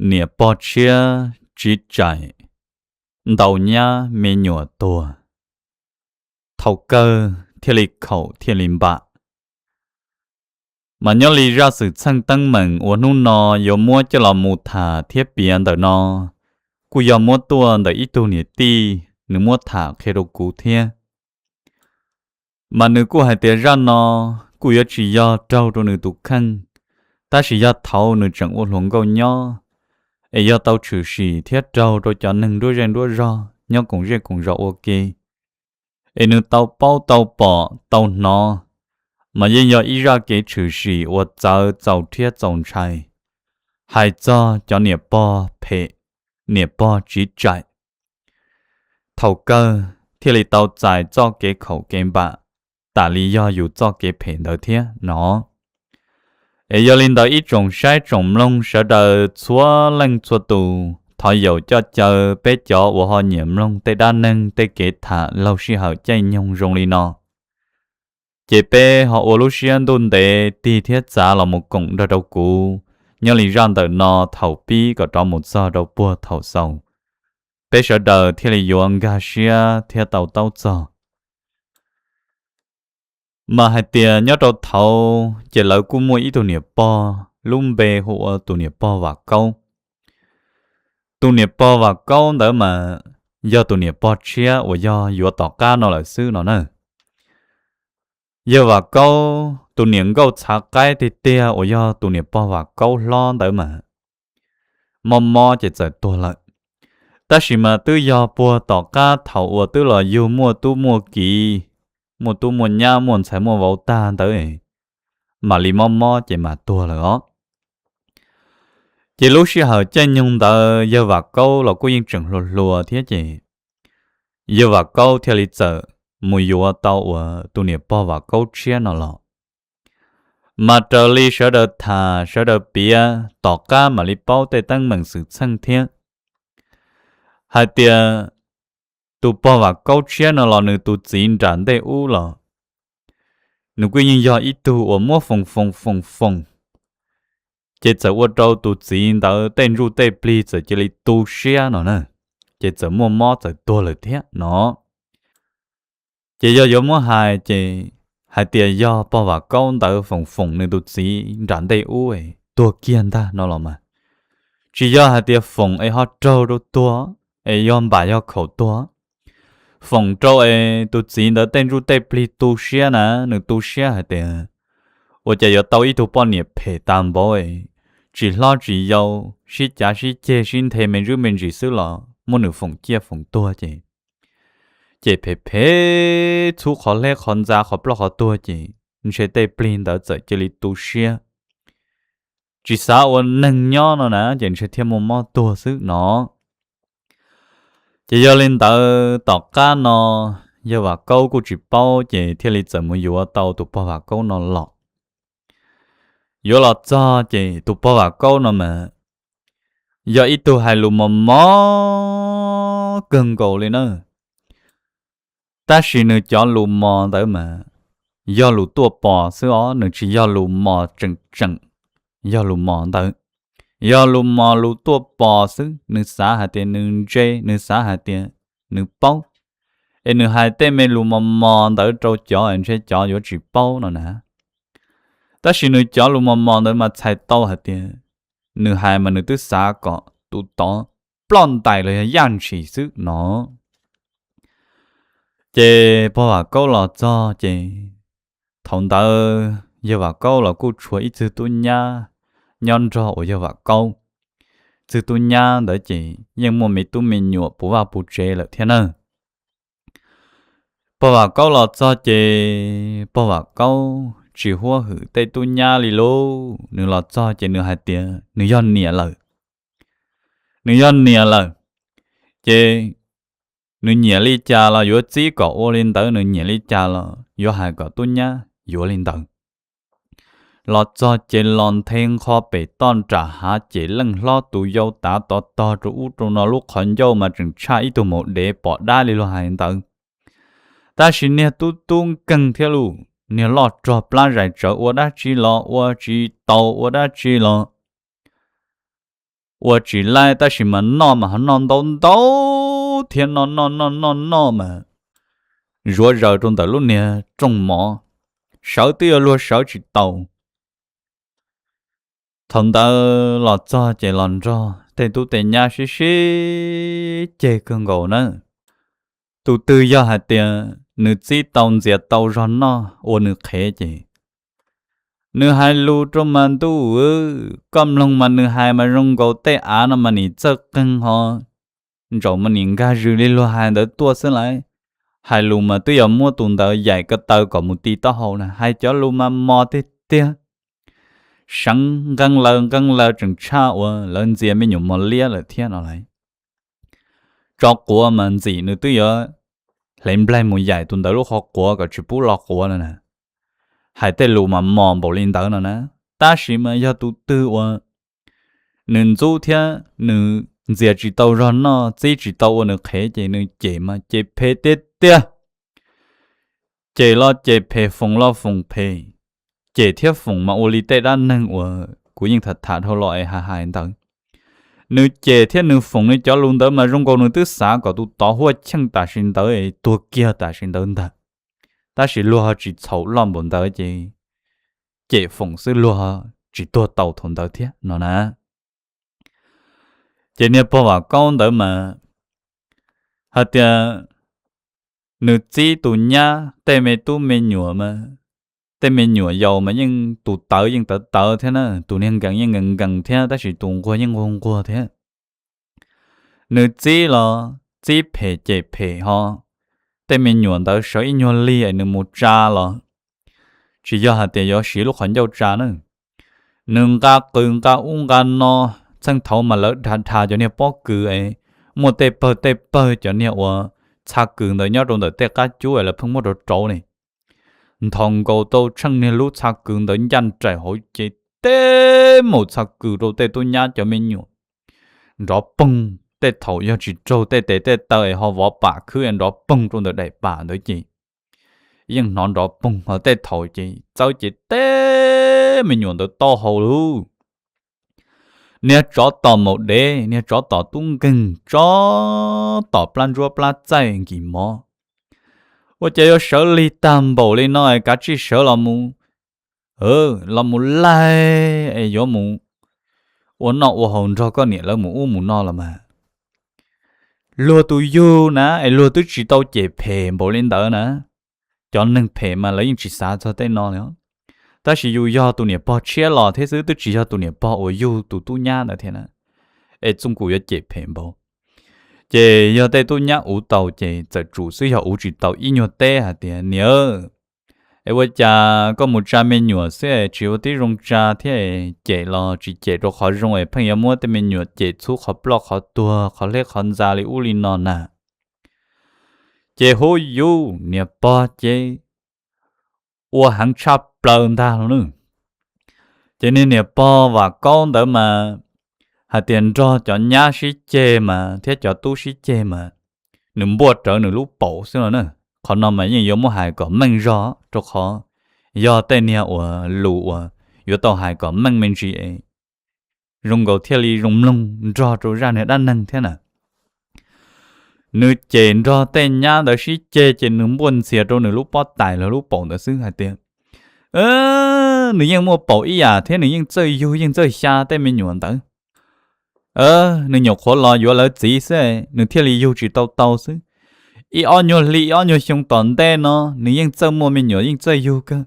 niam pog tshiab tsiv tsaim, ntaus nyab me nyuam tuag, thaum kawg thiaj li khaum thiaj li npam. Mas nyob li zaj xwm txheej teeb meem uas hnub no yuav muab coj los mus tham thiab piav ntawm no, kuj yog muab tuaj ntawm ib tug niam tij nws muab tham qhia rau kuv thiab. Mas nws kuj hais tias zaj no kuj yuav tsis yog raug rau nws tus kheej, tab sis yog thaum nws tseem ua hluas nkauj nyob, es yog tau tshwm sim thiab raug rau cov neeg nruab zej nruab zog nyob koom zej koom zos ua ke, es nws tau paub tau pom tau hnov, mas yeej yog ib zaj kev tshwm sim uas txawv txaus rhiab txaus ntshai, hais txog cov niam pog phem, niam pog tsiv tsaim, thaum kawg thiaj li tau txais txoj kev khaum kev npam, tam li yog yus txoj kev phem ntawd thiab no. Es yog li ntawd ib tsoom saib tsoom mloog sawv daws txhua leej txhua tus, thov yaum coj caw peb cov uas ho nyiam mloog tej dab neeg tej kev tham laug sij hawm caij nyoog zoo li no, ces peb ho ua lub siab ntuj ntev tig thiab txav los mus koom nrog rau kuv, nyob li zaj ntawm no thaum pib kom rov mus txog rau puag thaum xaus, peb sawv daws thiaj li yuav nkag siab thiab tau taub txog. Mas hais tias nyob rau thaud ces lawv kuj muaj ib tug niam pog, lub npe hu ua tus niam pog Vam Kaub. Tus niam pog Vam Kaub ntawd mas yog tus niam pog tshiab uas yog yuav tom qab no lawm xwb no na. Yawg Vam Kaub tus niam nkauj txhav qaib tiag tiag uas yog tus niam pog Vam Kaub hlob ntawd mas mob mob ces txawm tuag lawm. Tab sis mas twb yog puag tom qab thaum uas twb los yug muaj tub muaj kiv, muaj tub muaj nyab muaj ntxhais muaj vauv tag ntawd, mam li mob mob ces mam tuag lawm os. Ces lub sij hawm caij nyoog ntawd yawg Vam Kaub los kuj yeej tseem hluas hluas thiab ces yawg Vam Kaub thiaj li txawm mus yuav tau uas tus niam pog Vam Kaub tshiab no los. Mas raws li sawv daws tham sawv daws piav tom qab mam li paub tej teeb meem xwm txheej thiab, hais tias tus pog Vam Kaub tshiab no los nws tus txiv nram ntej ub los nws kuj yeej yog ib tug uas muab foom foom foom foom, ces txawm ua rau tus txiv ntawd tej ntsuj tej plig txawm cia li tu siab no na, ces txawm muaj mob txawm tuag lawm thiab no. Ces yog yuav muab hais ces hais tias yog pog Vam Kaub ntawd foom foom nws tus txiv nram ntej ub tuag kiag ntag no los mas, tsis yog hais tias foom es ho raug rau tuag, es yog npam yog khaum tuag. Foom rau es tus txiv ntawd tej ntsuj tej plig tu siab na, nws tu siab hais tias ua cas yuav tau ib tug poj niam phem tas npaum, tsis hlob tsis yau, sib cav sib ceg sib nthe me ntsuj me ntsis xwb los muab nws foom ciaj foom tuag ces, ces phem phem txhub qhov hleb qhov ntxa qhov ploj qhov tuag ces ntshe tej plig ntawd txawm cia li tu siab, tsis xav ua neeg nyob no na, ces ntshe thiaj muaj mob tuag xwb no. Ces yog li ntawd tom qab no yawg Vam Kaub kuj tsis paub ces thiaj li txawm mus yuav tau tus pog Vam Kaub no los. Yuav los txog ces tus pog Vam Kaub no mas yog ib tug hais lus mos mos kawg nkaus li na. Tab sis nws cov lus mos ntawd mas yog lus tuaj pos xwb os, nws tsis yog lus mos tseem tseem, yog lus mos ntawd, yog lus mos lus tuaj pos xwb. Nws xav hais tias nws ntse, nws xav hais tias nws paub, es nws hais tej me lus mos mos ntawd rau cov ntshe cov yuav tsis paub no na. Tab sis nws cov lus mos mos ntawd mas txhais tau hais tias nws hais mas nws twb xav kom tus tod ploj ntais los yog yaj ntshis xwb no. Ces pog Vam Kaub los txog ces thaum ntawd yawg Vam Kaub los kuj tshuav ib txwg tub nyab nyob nrog uas yawg Vam Kaub. Txwg tub nyab ntawd ces yeej muaj me tub me nyuam puv vaj puv tsev lawm thiab na. Pog Vam Kaub los txog ces pog Vam Kaub tsis huab hwm tej tub nyab li lauj. Nws los txog ces nws hais tias nws yog niam lawm. Nws yog niam lawm, ces nws nyiam li cas los yuav txib kom ua li ntawd, nws nyiam li cas los yuav hais kom tub nyab yuav li ntawd. Los txog ces los nthe nqho pem toj nram hav ces leej hlob tus yau tav tov tog rau ub rau no, lub qhov ncauj mas tseem tshaj ib tug maum dev pom dab li luag hais ntawd. Tab sis niag tub tub nkeeg thiab lauj, niag loj rog plab zais tsawv, ua dab tsi los ua tsis tau, ua dab tsi los ua tsis laib tab sis mas noj mas ho noj ntau ntau thiab, noj noj noj noj noj mas zuav zaws rau ntawm lub niag rooj mov, sawv twb yuav luag sawv tsis tau. Thaum ntawd los txog ces los nrog tej tub tej nyab sib sib ceg kawg nkaus na. Tus twg yog hais tias nws txib tau ntxias tau zog noj ua nws qhev ces nws hais lus rau mas ntuj, koj mloog mas nws hais mas zoo nkaus tej av no mas nim txawj qeeg ho ntsaum mas nim nkag zws li luag hais ntawd tuaj xwb lauj. Hais lus mas twb yog muab tus ntawd yaim ko taw kom mus ti taub hau na, hais cov lus mas mos tiag tiag. Seev nqeeb laws nqeeb laws tseem tshaj uas lawv ntxias me nyuam mos liab lawm thiab no lauj. Tsov quav mas ntxim nws twb yuav hle nplaig mus yaim tus ntawd lub qhov quav kom tsis pub lo quav no na. Hais tej lus mas mos npaum li ntawd no na. Tab sis mas yog tus twg uas nws ntxub thiab nws ntxias tsis tau zog noj, txib tsis tau ua nws qhev ces nws cem mas cem phem tiag tiag. Cem los cem phem, foom los foom phem, cem thiab foom mas ua li tej dab neeg uas kuv yeej tham tham dhau los es hais hais ntawd. Nws cem thiab nws foom nws cov lus ntawd mas zoo nkaus nws twb xav kom tus tod huaj cheej tam sim ntawd es tuag kiag tam sim ntawd ntag. Tab sis luag ho tsis txhaum loj npaum ntawd ces cem foom xwb, luag tsis tuag tau thaum ntawd thiab no na. Ces niag pog Vam Kaub ntawd mas hais tias nws txib tus nyab tej me tub me nyuam mas, tej me nyuam yaus mas yeej tus tawv yeej tawv tawv thiab na, tus niag nkees yeej nkees nkees thiab, tab sis tus nquag yeej nquag nquag thiab. Nws txib los txib phem cem phem ho, tej me nyuam ntawd sawv ib nyuag lig es nws mus tsa los tsis yog hais tias yuav siv lub qhov ncauj tsa na. Nws nqa qws nqa ub nqa no, txheej thaud mas lawv dha dha cov niag pob kws es muaj tej pawg tej pawg cov niag uas txha kws ntawd nyob rau ntawm tej qab cub es lawv pheej muab rauv rauv ne. Nthos nkaus tau tsheej niag lub txha kws ntawd ncaj nraim hauv ces teb maum txha kws rau tej tub nyab cov me nyuam nrov poog. Tej thaum yog tsis raug tej tes tej taw es ho vov pam khwb nrov poog rau ntawm daim pam ntawd ces yeej hnov nrov poog, ho tej thaum ces txawb ces teb me nyuam ntawd taub hau lauj. Niag tsov tom maum dev, niag tsov tom tub nkeeg, tsov tom plab ntsuab plab txaij nkis mov. Ua cas yuav sawv lig tag npaum li no es kav tsij sawv los mus, los mus laig es yuav mus ua noj ua haus nrog koj niam lawv mus ub mus no los mas. Luag tus yug na es luag twb tsis tau cem phem npaum li ntawd na. Cov neeg phem mas lawv yeej tsis xav txog tej no li. Tab sis yus yog tus niam pog tshiab los thiab xwb, twb tsis yog tus niam pog uas yug tus tub nyab ntawd thiab na, es txooj kuv yuav cem phem npaum. Ces yog tej tub nyab uv tau ces txawm tsum xwb, yog uv tsis tau ib nyuag teb hais tias, niam, es ua cas koj mus tsa me nyuam xwb es tsis ua tib zoo tsa thiab, cem los tsis cem rau qhov zoo es pheej yuav muab tej me nyuam cem txhub qhov ploj qhov tuag qhov hleb qhov ntxa li ub li no na. Ces hu yus niam pog ces ua heev tshaj plaws ntag lauj. Ces niag niam pog Vam Kaub ntawd mas hais tias nrog cov nyab sib ceg mas thiab cov tub sib ceg mas nws npuaj rawv nws lub paum xwb no na. Qhov no mas yeej yuav muab hais kom meej zog, rau qhov yog tej niag uas lus uas yuav tau hais kom meej me ntsis es zoo nkaus thiaj li zoo mloog nrog rau zaj niag dab neeg thiab na. Nws cem nrog tej nyab ntawd sib ceg ces nws npuaj ntxias rau nws lub pob tais los lub paum ntawd xwb hais tias nws yeej muaj paum ib yam thiab nws yeej txawj yug yeej txawj xya tej me nyuam ntawd. Nws nyuam qhuav los yuav lawv txiv xwb nws thiaj li yug tsis tau tau xwb. Ib ob nyuag hli ib ob nyuag xyoo tom ntej no nws yeej txawj muaj me nyuam yeej txawj yug kawg.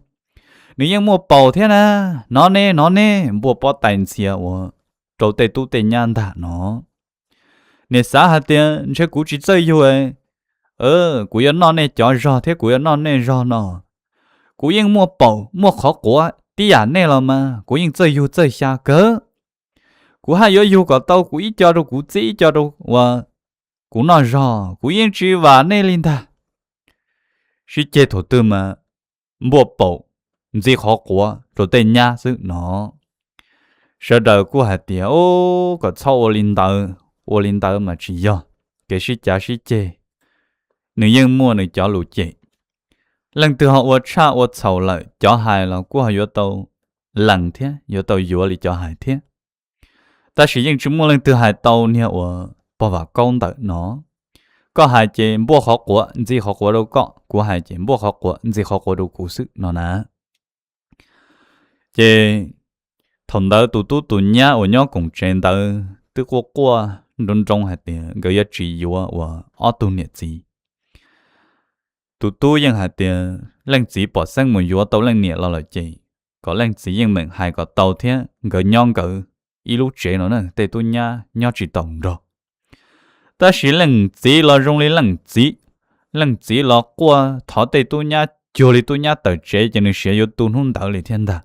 Nws yeej muaj paum thiab na, hnov ne hnov ne, npuaj pob tais ntxias uas rau tej tub tej nyab ntag no. Niam xav hais tias ntshe kuv tsis txawj yug, kuv yuav noj nej cov zog thiab kuv yuav noj nej zog no. Kuv yeej muaj paum muaj qhov quav tib yam nej los mas kuv yeej txawj yug txawj xya kawg. Kuv haj yuav yug kom tau kuv ib co rau kuv txib ib co rau uas kuv noj zog, kuv yeej tsis vam nej li ntag. Sib ceg thaum twg mas npuaj paum ntxiv qhov quav rau tej nyab xwb no. Sawv daws kuj hais tias, u, kom txhob ua li ntawd, ua li ntawd mas tsis yog kev sib cav sib ceg. Nws yeej muaj nws cov lus cem. Leej twg ho ua tshaj ua txhaum lawm cov hais los kuj ho yuav tau lees thiab yuav tau yuav li cov hais thiab. Tab sis yeej tsis muaj leej twg hais tau niag uas pog Vam Kaub ntawm no. Koj hais ces npuaj qhov quav ntxig qhov quav rau koj, kuv hais ces npuaj qhov quav ntxig qhov quav rau kuv xwb no na. Ces thaum ntawd tus tub tus nyab uas nyob koom tsev ntawd twb quaj quaj nroo nroo hais tias nkawd yuav tsis yuav uas ob tug niam txiv. Tus tub yeej hais tias leej txiv pom xeeb mus yuav tau leej niam los lawm ces kom leej txiv yeej meem hais kom tau thiab nkawd nyob nkawd ib lub tsev no na, tej tub nyab nyob tsis taus nrog. Tab sis leej txiv los zoo li leej txiv, leej txiv los quaj thov tej tub nyab cuag li tub nyab tawm tsev ces nws siav yuav tu hnub ntawd li thiab ntag.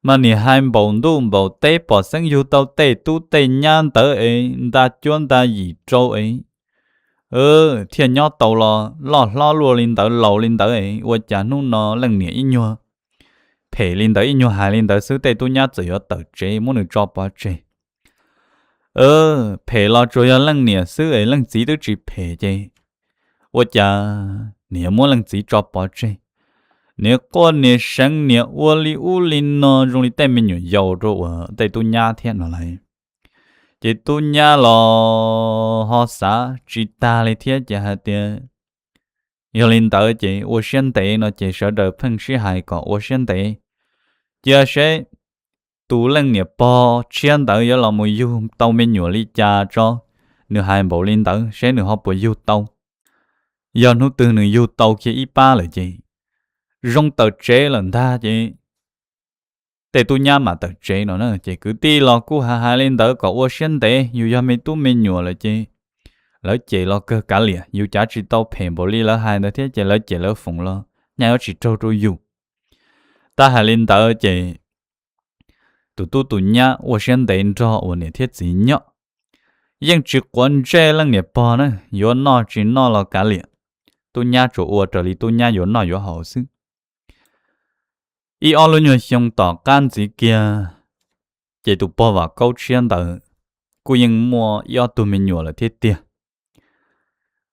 Mas niam hais npaum ntuj npaum teb pom xeeb yug tau tej tub tej nyab ntawd es nta cuab nta yim rau es thiaj nyob tau los loj hlob luaj li ntawd laus li ntawd es ua cas hnub no leej niam ib nyuag phem li ntawd ib nyuag hais li ntawd xwb tej tub nyab txawm yuav tawm tsev muab nws tso pov tseg. Phem los tsuas yog leej niam xwb es leej txiv twb tsis phem ces ua cas niam yuav muab leej txiv tso pov tseg. Niam quaj niam seev niam ua li ub li no zoo li tej me nyuam yaus rau uas tej tub nyab thiab no lauj. Ces tub nyab los ho xav tsis tag li thiab ces hais tias yog li ntawd ces ua siab ntev no ces sawv daws pheej sib hais kom ua siab ntev, cia seb tus leej niam pog tshiab ntawd yuav los mus yug tau me nyuam li cas tso. Nws hais npaum li ntawd seb nws ho puas yug tau. Yog hnub twg nws yug tau kiag ib pab lawm ces zoo tawm tsev lawm ntag ces tej tub nyab mam tawm tsev no na. Ces kwv tij los kuj hais hais li ntawd kom ua siab ntev, yus yog me tub me nyuam lawm ces lawv cem los kawg kav liam, yus cav tsis tau phem npaum li lawv hais ntawd thiab ces lawv cem lawv foom los nyaj yuav tsis raug rau yus. Tab hais li ntawd ces tus tub tus nyab ua siab ntev nrog uas niam thiab txiv nyob, yeej tsis quav ntsej leej niam pog na, yuav noj tsis noj los kav liam, tub nyab tsuas ua raws li tub nyab yuav noj yuav haus xwb. Ib ob lub nyuag xyoo tom qab ntxiv kiag, ces tus pog Vam Kaub tshiab ntawd kuj yeej muaj ib ob tug me nyuam lawm thiab tiag.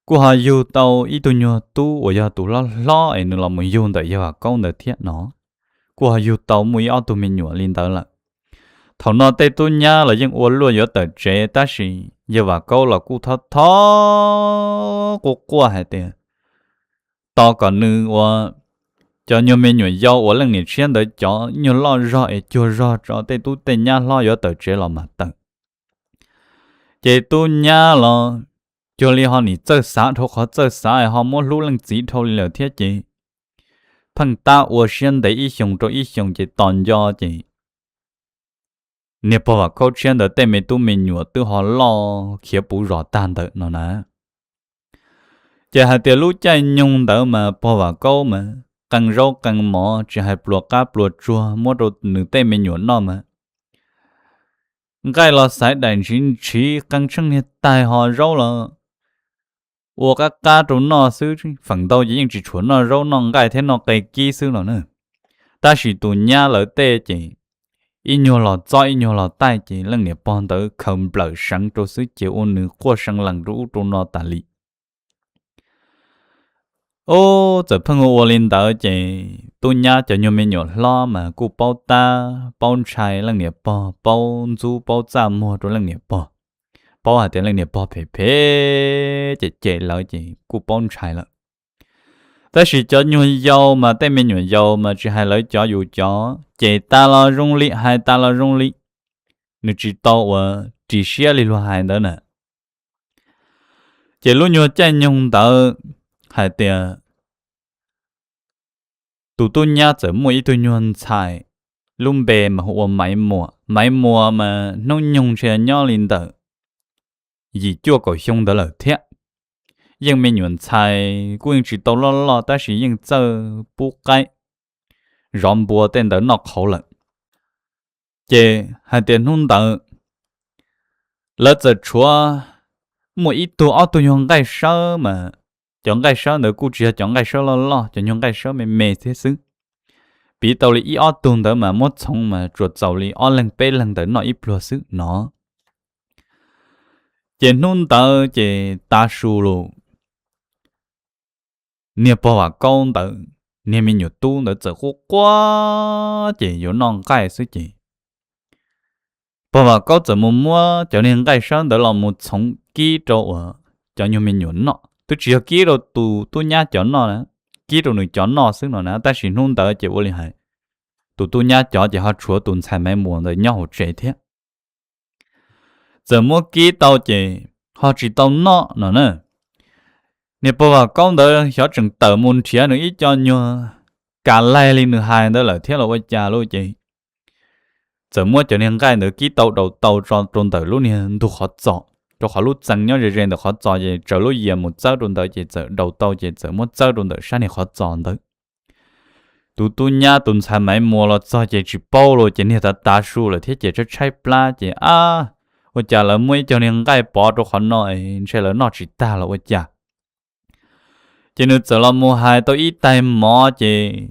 Kuj ho yug tau ib tug nyuag tub uas yog tus hlob hlob es nws los mus yug ntawm yawg Vam Kaub ntawd thiab no, kuj ho yug tau muaj ib ob tug me nyuam li ntawd lawm. Thaum no tej tub nyab los yeej ua luaj yuav tawm tsev tab sis yawg Vam Kaub los kuj thov thov quaj quaj hais tias tos kom nws uas cov nyuag me nyuam yau uas leej niam tshiab ntawd cov nyuag loj zog es cuag zog tso tej tub tej nyab hlob yuav tawm tsev los mam tawm. Ces tub nyab los cuag li ho nim txawj xav dhau qhov txawj xav es ho muab hlub leej txiv dhau li lawm thiab ces pheej tab ua siab ntev ib xyoos rau ib xyoos ces tos nco ces niag pog Vam Kaub tshiab ntawd tej me tub me nyuam twb ho loj khiav puv zos tag ntawm no na. Ces hais tias lub caij nyoog ntawd mas pog Vam Kaub mas qee zaub qee mov tsis hais pluas qab pluas tsuag muab rau nws tej me nyuam noj mas nqaij los xaiv daim ntshiv ntshiv qee tsheej niag tais ho zaub los ua qab qab rau noj xwb, feem ntau ces yeej tsis tshua noj zaub noj nqaij thiab noj qe kib xwb los na. Tab sis tus nyab lawv tej ces ib nyuag los txob ib nyuag los taij ces leej niam pog ntawd khaws nplawm seev rau xwb ces ua nws quaj see lees rau ub rau no tas li. Ub, txawm pheej ua ua li ntawd ces tub nyab cov nyuag me nyuam hlob mas kuj paub tab paub ntshai leej niam pog, paub ntxub paub txaj muag rau leej niam pog, paub hais tias leej niam pog phem phem cem cem lawv ces kuj paub ntshai lawm. Tab sis cov nyuag yau mas tej me nyuam yaus mas tsis hais lawv cov yus cov ces tas los zoo li hais tas los zoo li, nws tsis tau uas ris siab li luag hais ntawd na. Ces lub nyuag caij nyoog ntawd hais tias tus tub nyab txawm muaj ib tug nyuag ntxhais, lub npe mas hu ua Maiv Muas. Maiv Muas mas hnub nyoog ntshe nyob li ntawm yim cuaj kaum xyoo ntawd lawm thiab. Yeej me nyuam ntxhais kuj yeej tsis tau loj loj tab sis yeej txawj pub qaib zov npua tej ntawd noj qhauv lawm. Ces hais tias hnub ntawd lawv txawm tshuav muaj ib tug ob tug nyuag nqaij sawb mas cov nqaij sawb ntawd kuj tsis yog cov nqaij sawb loj loj, cov nyuag nqaij sawb me me thiab xwb. Piv tau li ib ob tug ntawd mas muab txhoov mas tsuas txaus li ob leeg peb leeg ntawd noj ib pluag xwb no. Ces hnub ntawd ces tav su lus, niag pog Vam Kaub ntawd, niag me nyuam tub ntawd txawm quaj quaj ces yuav noj nqaij xwb ces Pog Vam Kaub txawm mus muab cov niag nqaij sawb ntawd los mus txhoov kib rau uas cov nyuag me nyuam noj, twb tsis yog kib rau tus tub nyab cov noj na, kib rau nws cov noj xwb no na, tab sis hnub ntawd ces ua li hais tus tub nyab cov ces ho tshuav tus ntxhais Maiv Muas ntawd nyob hauv tsev thiab. Txawm muab kib tau ces ho tsis tau noj no na. Niag pog Vam Kaub ntawd xyov tseem tawm mus nrhiav nws ib co nyuag kas laig li nws hais ntawd lawm thiab los ua cas lauj ces txawm muab cov niag nqaij ntawd kib tau daus tau tso rau ntawm lub niag ntug qhov txos, rau qhov lub txee nyob ze ze ntawm qhov txos ces tsaws lub yias mus txawb rau ntawd ces txawm daus tau ces txawm muab txawb rau ntawm sab niag qhov txos ntawd. Tus tub nyab tus ntxhais Maiv Muas los txog ces tsis paub los ces niag tav tav su lawm thiab ces tshaib tshaib plab ces ab, ua cas lawv muab ib co niag nqaij pov rau qhov no es ntshe lawv noj tsis tag los ua cas. Ces nws txawm los mus hais tau ib tais mov ces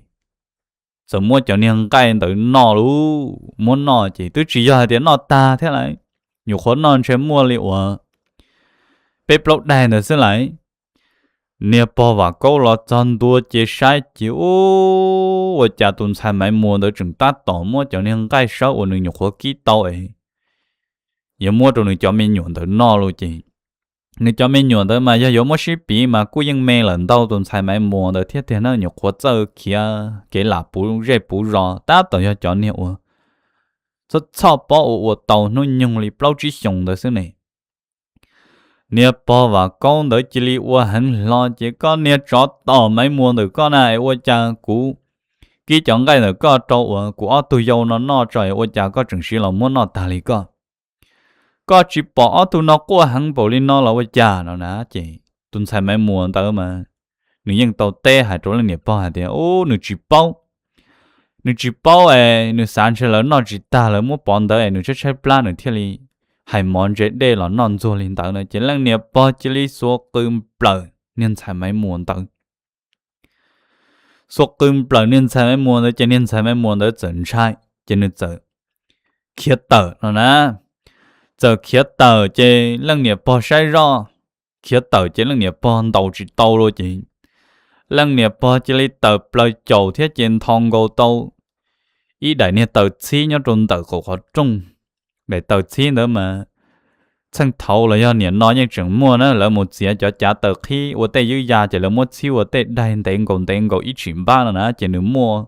txawm muab cov niag nqaij ntawd noj lauj, muab noj ces twb tsis yog hais tias noj tag thiab lauj, nyuam qhuav noj ntshe muaj li uas peb plaub daig ntawd xwb lauj. Niag pog Vam Kaub los txog ntua ces saib ces ub, ua cas tus ntxhais Maiv Muas ntawd tseem tab tom muab cov niag nqaij sawb uas nws nyuam qhuav kib tau es yuav muab rau nws cov me nyuam ntawd noj lauj ces nws cov me nyuam ntawd mas yog yuav muab sib piv mas kuj yeej me lawm ntau tus ntxhais Maiv Muas ntawd thiab tiag na, nyuam qhuav txawj khiav kev lam puv zej puv zos, tab tom yog cov niag uas txhob txhoj pob ua ua tau hnub nyoog li plaub tsib xyoos ntawd xwb ne. Niag pog Vam Kaub ntawd cia li ua heev hlo ces koj niag tsov tom Maiv Muas ntawm koj na es ua cas kuv kib cov nqaij ntawm koj rau uas kuv ob tug yau no noj tso es ua cas koj tseem siv los muab noj tag li koj. Koj tsis pom ob tug no quaj heev npaum li no los ua cas no na. Ces tus ntxhais Maiv Muas ntawd mas nws yeej tau teb hais rau leej niam pog hais tias ub, nws tsis paub, nws tsis paub es nws xav ntshe lawv noj tsis tag lawv muab pov ntawd es nws tshaib tshaib plab nws thiaj li hais mov ntse dej los noj ntxuag li ntawd no. Ces leej niam pog cia li xuas qw nplawm niag ntxhais Maiv Muas ntawd. Xuas qw nplawm niag ntxhais Maiv Muas ntawd ces niag ntxhais Maiv Muas ntawd txawm ntshai ces nws txawm khiav tawm no na. Txawm khiav tawm ces leej niam pog saib zoj, khiav tawm ces leej niam pog ntaus tsis tau lauj ces leej niam pog cia li tawm plaws caum thiab ces nthos nkaus tau ib daim niag taws txhib nyob rau ntawm qaum qhov rooj. Daim taws txhib ntawd mas txheej thaud los yog niam no yeej tseem muaj na, lawv mus txiav cov cav taws qhib ua tej ywb ya ces lawv muab txhib ua tej daig ntev nkaus ntev nkaus ib tshim npab no na, ces nws muaj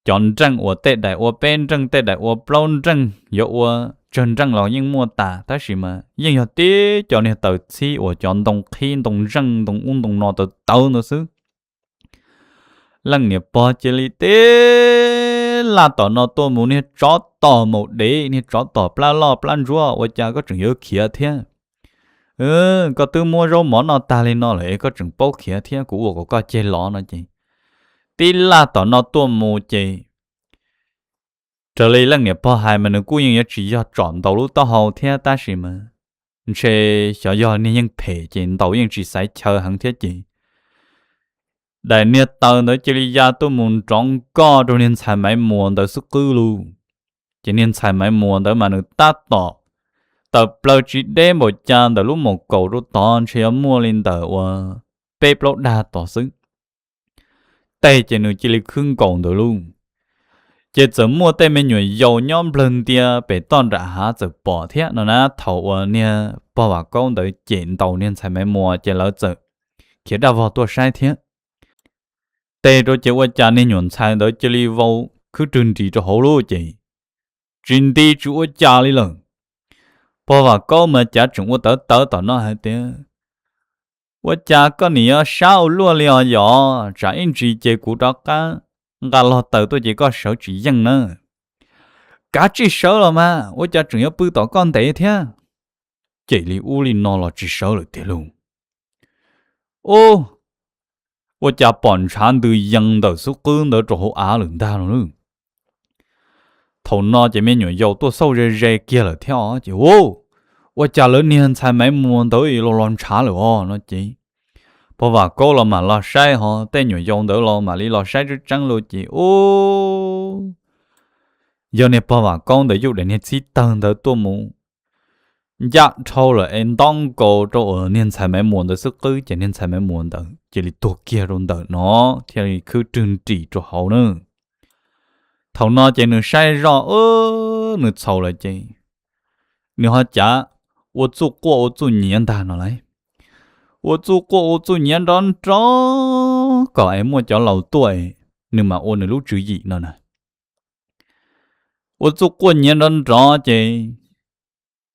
cov nreej uas tej daim ua peb nreej tej daim ua plaub nreej yuav ua tsawg nreej los yeej muaj tas, tab sis mas yeej yog tib co niag taws txhib uas cov ntoo qhib ntoo zeej ntoo ub ntoo no tawv tawv ntawd xwb. Leej niam pog cia li tib laj tom no tuaj mus, niag tsov tom maum dev, niag tsov tom plab loj plab ntsuab, ua cas koj tseem yuav khiav thiab? Koj twb muab zaub mov noj tag li no lawm es koj tseem paub khiav thiab, kuv ua kom koj ceg los no ces tib laj tom no tuaj mus ces raws li leej niam pog hais mas nws kuj yeej yuav tsis yog tsom ntaus lub taub hau thiab, tab sis mas ntshe xyov yog niag yeej phem ces ntaus yeej tsis xaiv chaw heev thiab ces daim niag taws ntawd cia li ya tuaj mus nrov nkoj rau niag ntxhais Maiv Muas ntawd xub qwb lauj. Ces niag ntxhais Maiv Muas ntawd mas nws tab tom tawm plaws tsis deb npaum cas, ntawm lub maum kaum rau tod ntshe yuav muaj li ntawm uas peb plaub dag tod xwb. Tej ces nws cia li khwb nkaus ntawd lauj. Ces txawm muaj tej me nyuam yaus nyob nplawg ntia pem toj nram hav txawm pom thiab no na, thaum uas niag pog Vam Kaub ntawd cem ntaus niag ntxhais Maiv Muas ces lawv txawm khiav daj vog tuaj saib thiab. Tej rau ces ua cas niag nyuam ntxhais ntawd cia li vau khwb rwg nris rau hauv lauj ces tsis nti tsis ua cas li lawm. Pog Vam Kaub mas cav tseem ua tawv tawv tom no hais tias, ua cas koj nim yuav sab ua luaj li os yom, tsam ib ntsis ces kuv rov qab nqa log taws tuaj ces koj sawv tsis yeej na. Kav tsij sawv los mas, ua cas tseem yuav pw tom koj ntev thiab? Cem li ub li no los tsis sawv lawm tiag lauj. Ub, ua cas pom ntshav ntws yees ntawm xub qwb ntawd rau hauv av lawm ntag no lauj. Thaum no ces me nyuam yaus tuaj xauj ze ze kiag lawm thiab os ces, ua cas lawv niag ntxhais Maiv Muas ntawd los los ntshav lawm os no ces pog Vam Kaub los mam los saib ho tej nyuam yaus ntawd los mam li los saib tseeb tseeb lauj ces ub, yog niag pog Vam Kaub ntawd yuj daim niag txhib tawg ntawd tuaj mus ncaj dhau lawm es ntob nkaus rau uas niag ntxhais Maiv Muas ntawd xub qwb ces niag ntxhais Maiv Muas ntawd cia li tuag kiag rau ntawm no thiaj li khwb rwg nrim rau hauv na. Thaum no ces nws saib zoj, nws txhaum lawm ces nws ho cav ua txuj quaj ua txuj nyiav ntag no lauj. Ua txuj quaj ua txuj nyiav nrov nrov kom es muaj cov laus tuaj es nws mam ua nws lub tswv yim no na. Ua txuj quaj nyiav nrov nrov ces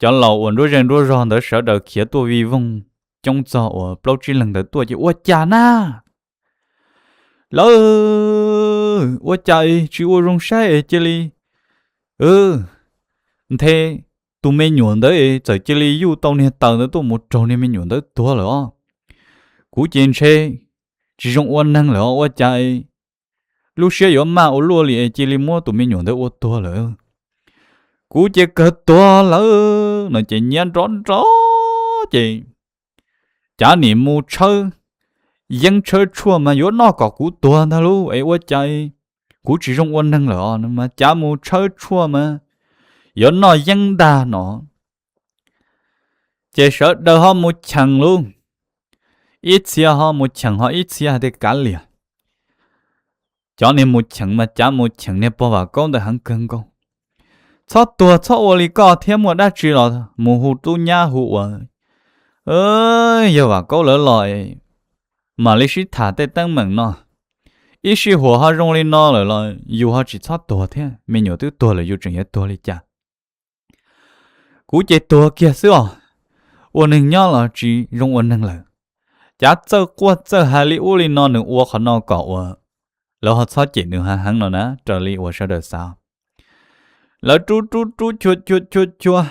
cov laus uas nruab zeeg nruab zog ntawd sawv daws khiav tuaj vij voog coob txog uas plaub tsib leeg ntawd tuaj ces ua cas na, lawv ua cas tsis ua zoo saib es cia li nthe tus me nyuam ntawd es txawm cia li yuj tau niag taws ntawd tuaj mus raug niag me nyuam ntawd tuag lawm os. Kuv ces ntshe tsis zoo ua neeg lawm os, ua cas lub siab yuav maj ua luaj li es cia li muab tus me nyuam ntawd ua tuag lawm. Kuv ces kawg tuag lawm no ces nyiav nrov nrov ces cav nim mus tshawb yeeb tshawb tshuaj mas yuav noj kom kuv tuag ntag lauj es ua cas kuv tsis zoo ua neeg lawm os no mas cav mus tshawb tshuaj mas yuav noj yeeb ntag no. Ces sawv daws ho mus cheem lauj, ib txhia ho mus cheem ho ib txhia hais tias kav liam. Cov niag mus cheem mas cav mus cheem niag pog Vam Kaub ntawd heev kawg nkaus. Txhob tuag txhob ua li koj thiab, muaj dab tsi los mus hu tub nyab hu uas yawg Vam Kaub lawv los mam li sib tham tej teeb meem no. Ib sij huam ho zoo li no lawm los yus ho tsis txhob tuag thiab, me nyuam twb tuag lawm yus tseem yuav tuag li cas? Kuv ces tuag kiag xwb os, ua neeg nyob los tsis zoo ua neeg lawm. Cav txawj quaj txawj hais li ub li no, nws ua qhov no kom uas lawv ho txhob cem nws heev heev no na, raws li uas sawv daws xav. Lawv rub rub rub chua chua chua chua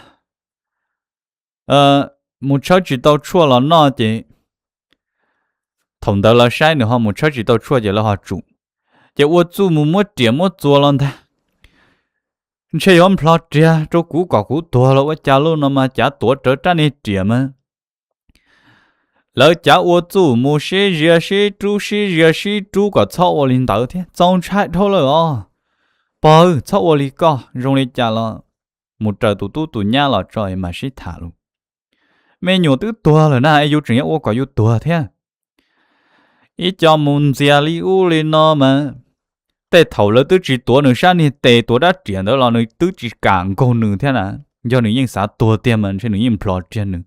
mus tshawb tsis tau tshuaj los noj ces thaum ntawd lawv saib nws ho mus tshawb tsis tau tshuaj ces lawv ho tsum. Ces ua txuj mus muab riam muab txuas los ntag, ntshe yuav nplho riag rau kuv kom kuv tuag los ua cas lauj no mas cav tuav rawv rab niag riam mas lawv cav ua txuj mus sib zias sib rub sib zias sib rub kom txhob ua li ntawd thiab. Txaus ntshai dhau lawm os. Pog, txhob ua li koj, zoo li cas los mus raws tus tub tus nyab los tso es mam sib tham lauj. Me nyuam twb tuag lawm na es yus tseem yuav ua kom yus tuag thiab. Ib co mus ntxias li ub li no mas tej thaum lawv twb tsis tuav nws sab niag tes, tuav rab riam ntawd los nws twb tsis kam nkaug nws thiab na. Yog nws yeej xav tuag tiag mas ntshe nws yeej nplho riag nws.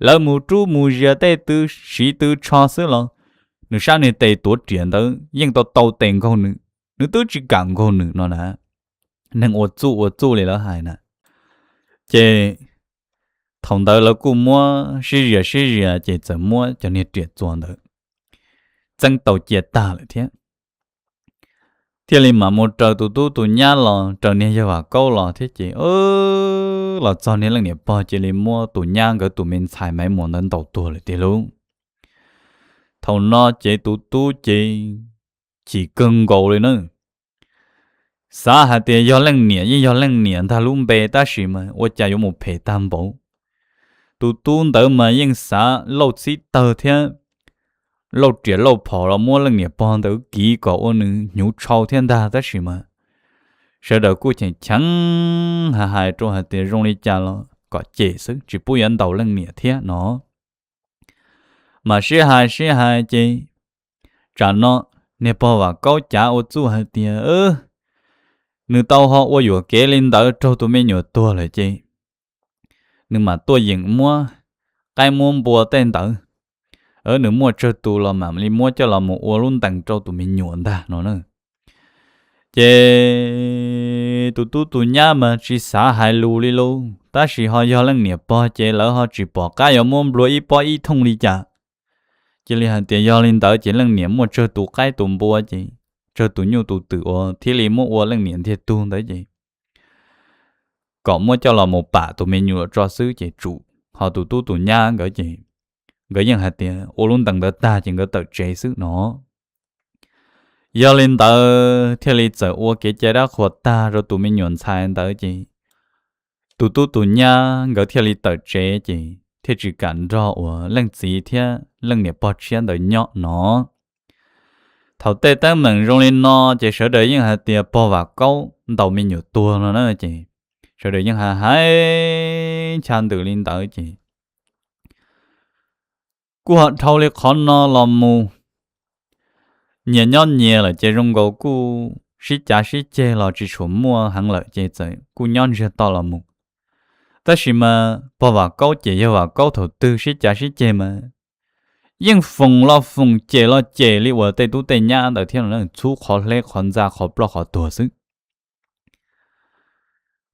Lawv mus rub mus zias tej tw siv tw tsho xwb los nws sab niag tes tuav riam ntawd yeej tau tau tes nkaug nws, nws twb tsis kam nkaug nws no na. Neeg ua txuj ua txuj li lawv hais na. Ces thaum ntawd lawv kuj muab sib zias sib zias ces txawm muab cov niag riam txuas ntawd txeeb tau cia tag lawm thiab. Thiaj li mam mus raws tus tub tus nyab los, raws niag yawg Vam Kaub los thiab ces los txog niag leej niam pog cia li muab tus nyab nkawd tus me ntxhais Maiv Muas ntawd ntaus tuag lawm tiag lauj. Thaum no ces tus tub ces chim kawg nkaus li na. Xav hais tias yog leej niam yeej yog leej niam ntag lub npe tab sis mas ua cas yuav mus phem tag npaum. Tus tub ntawd mas yeej xav lauj txhib tawg thiab lauj riam lauj phom los muab leej niam pog ntawd kiv kom ua nws hnyuv tshau thiab ntag tab sis mas sawv daws kuj cheem cheev hais hais rau hais tias zoo li cas los kom cem xwb, tsis pub yuav ntaus leej niam thiab no. Mas sib hais sib hais ces tsam no niag pog Vam Kaub cav ua txuj hais tias nws tau ho ua yuam kev li ntawd raug tus me nyuam tuag lawm ces nws mam tuaj yeem muab qaib muab npua tej ntawd, nws muaj tsawg tus los mam li muab coj los mus ua lub ntees rau tus me nyuam ntag no na. Ces tus tub tus nyab mas tsis xav hais lus li lauj, tab sis ho yog leej niam pog ces lawv ho tsis pom qab yuav muab nplua ib pob ib thooj li cas. Cia li hais tias yog li ntawd ces leej niam muaj tsawg tus qaib tus npua ces tsawg tus nyuj tus twm uas thiaj li muab ua leej niam ntiag tug ntawd ces kom muab coj los mus pam tus me nyuam tso xwb ces tsum. Ho tus tub tus nyab nkawd ces nkawd yeej hais tias ua lub ntees ntawd tag ces nkawd tawm tsev xwb no. Yog li ntawd thiaj li txawm ua kev cai dab qhuas tag rau tus me nyuam ntxhais ntawd ces tus tub tus nyab nkawd thiaj li tawm tsev ces thiaj tsis kam nrog uas leej txiv thiab leej niam pog tshiab ntawd nyob no. Thaum tej teeb meem zoo li no ces sawv daws yeej hais tias pog Vam Kaub ntaus me nyuam tuag no na ces sawv daws yeej hais hais ncha ntws li ntawd ces kuj ho dhau li qhov no los mus. Nyias nyob nyias lawm ces zoo nkaus kuj sib cav sib ceg los tsis tshua muaj heev lawm ces txawm kuj nyob ntsiag to los mus. Tab sis mas pog Vam Kaub cem yawg Vam Kaub thaum twg sib cav sib ceg mas yeej foom los foom cem los cem li uas tej tub tej nyab ntawd thiab no, txhub qhov hleb qhov ntxa qhov ploj qhov tuag xwb.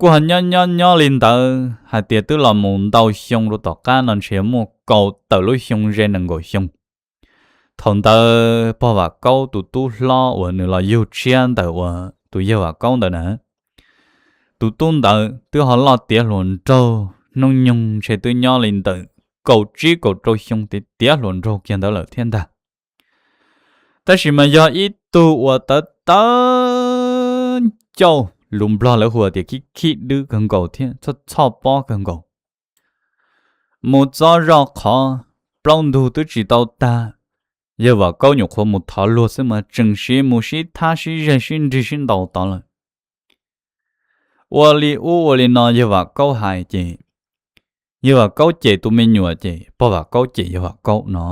Kuj ho nyob nyob nyob li ntawd hais tias twb los mus ntau xyoo rau tom qab no ntshe muaj kaum tawm lub xyoo ze nees nkaum xyoo. Thaum ntawd pog Vam Kaub tus tub hlob uas nws los yug tshiab ntawm uas tus yawg Vam Kaub ntawd na, tus tub ntawd twb ho loj tiav hluas nraug, hnub nyoog ntshe twb nyob li ntawm kaum tsib kaum rau xyoo tiav tiav hluas nraug kiag ntawd lawm thiab ntag. Tab sis mas yog ib tug uas tawv tawv ncauj, lus Nplog lawv hu tias khib khib dwb kawg nkaus thiab txhoj txhoj pob kawg nkaus. Mus txob zoj qhov plaub ntug twb tsis tau tag, yawg Vam Kaub nyuam qhuav mus thov luag xwb mas tseem siv mus sib thab sib zeg sib nrig sib ntaus tod lawm. Ua li ub ua li no yawg Vam Kaub hais ces yawg Vam Kaub cem tus me nyuam ces pog Vam Kaub cem yawg Vam Kaub no.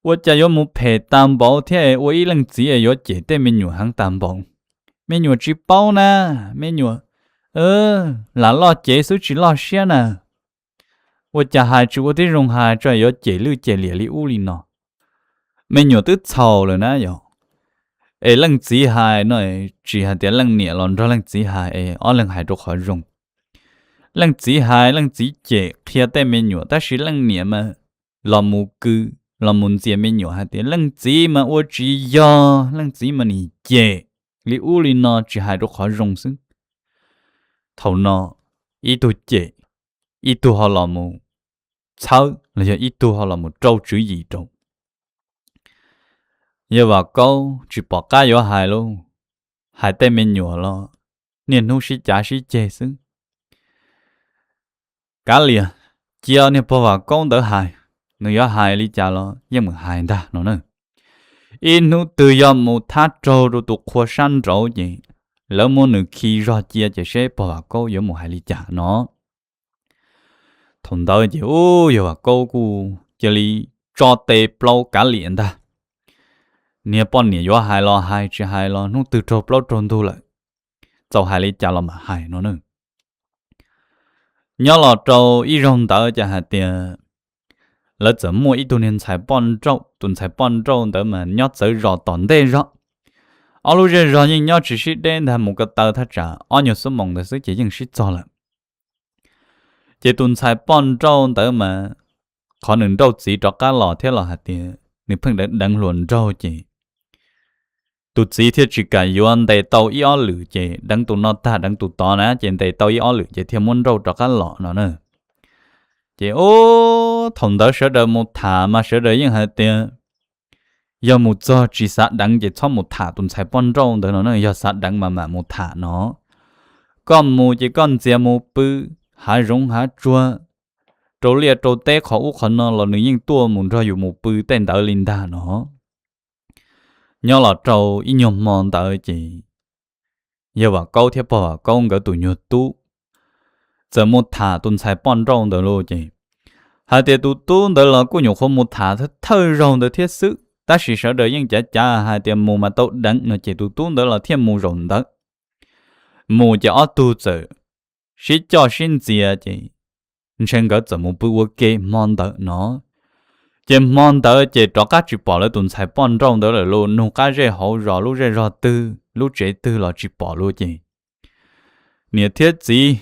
Ua cas yuav mus phem tag npaum thiab, ua ib leej txiv yuav cem tej me nyuam heev tag npaum? Me nyuam tsis paub na, me nyuam lam loj cev xwb tsis loj siab na. Ua cas hais tsis ua tib zoo hais tso, yuav cem lwj cem liam li ub li no. Me nyuam twb txhaum lawm na yog. Es leej txiv hais no, tsis hais tias leej niam los nrog leej txiv hais es ob leeg hais rau qhov zoo. Leej txiv hais leej txiv cem qhia tej me nyuam tab sis leej niam mas los mus kws, los mus ntxias me nyuam hais tias leej txiv mas ua tsis yog, leej txiv mas nim cem li ub li no tsis hais rau qhov zoo xwb. Thaum no ib tug cem, ib tug ho los mus txhawb los yog ib tug ho los mus rau tswv yim rau. Yawg Vam Kaub tsis pom qab yuav hais lauj, hais tej me nyuam los niaj hnub sib cav sib ceg xwb. Kav liam, cia niag pog Vam Kaub ntawd hais, nws yuav hais li cas los yeej meem hais ntag no na. Ib hnub twg yog mus thab raug rau tus qhua sab nraud ces lawv muab nws khi zog cia ces seb pog Vam Kaub yuav mus hais li cas no. Thaum ntawd ces ub yawg Vam Kaub kuj cia li tso tes plaub kav liam ntag. Niag poj niam yuav hais los hais, tsis hais los hnub twg raug plaub raug ntug lawm, txaus hais li cas los mam hais no na. Nyob los rau ib zaug ntawd ces hais tias lawv txawm muaj ib tug niag ntxhais poj nrauj, tus ntxhais poj nrauj ntawd mas nyob txawv zos tom ntej zog. Ob lub zej zog yeej nyob tsis sib deb ntag, mus ko taw thaj tsam ob nyuag xuab moos ntawd xwb ces yeej sib txog lawm. Ces tus ntxhais poj nrauj ntawd mas qhov nws nrauj txiv rov qab los thiab los hais tias nws pheej deev deev hluas nraug ces tus txiv thiaj tsis kam yuav, ntes tau ib ob lwm ces deev tus no tag deev tus tod na ces ntes tau ib ob lwm ces thiaj muab nrauj rov qab los no na. Ces ub thaum ntawd sawv daws mus tham mas sawv daws yeej hais tias yog mus txog tsis xav deev ces txhob mus tham tus ntxhais poj nrauj ntawd no na, yog xav deev mas mam mus tham no. Koj mus ces koj ntxias mus pw hav zoov hav tsuag, rau liaj rau teb qhov ub qhov no los nws yeej tuaj mus nrog yus mus pw tej ntawd li ntag no. Nyob los rau ib nyuag hmo ntawd ces yawg Vam Kaub thiab pog Vam Kaub nkawd tus nyuag tub txawm mus tham tus ntxhais poj nrauj ntawd lauj ces hais tias tus tub ntawd los kuj nyuam qhuav mus tham thawj zaug ntawd thiab xwb, tab sis sawv daws yeej cav cav hais tias mus mas tau deev no ces tus tub ntawd los thiaj mus zaum ntawd. Mus ces ob tug txawm sib coj sib ntxias ces ntshe nkawd txawm mus pw ua ke hmo ntawd no. Ces hmo ntawd ces rov qab tsis pom lawv tus ntxhais poj nrauj ntawd lawm lauj, nug qab zej hauv zos lub zej zog twg lub tsev twg los tsis pom lauj ces niam thiab txiv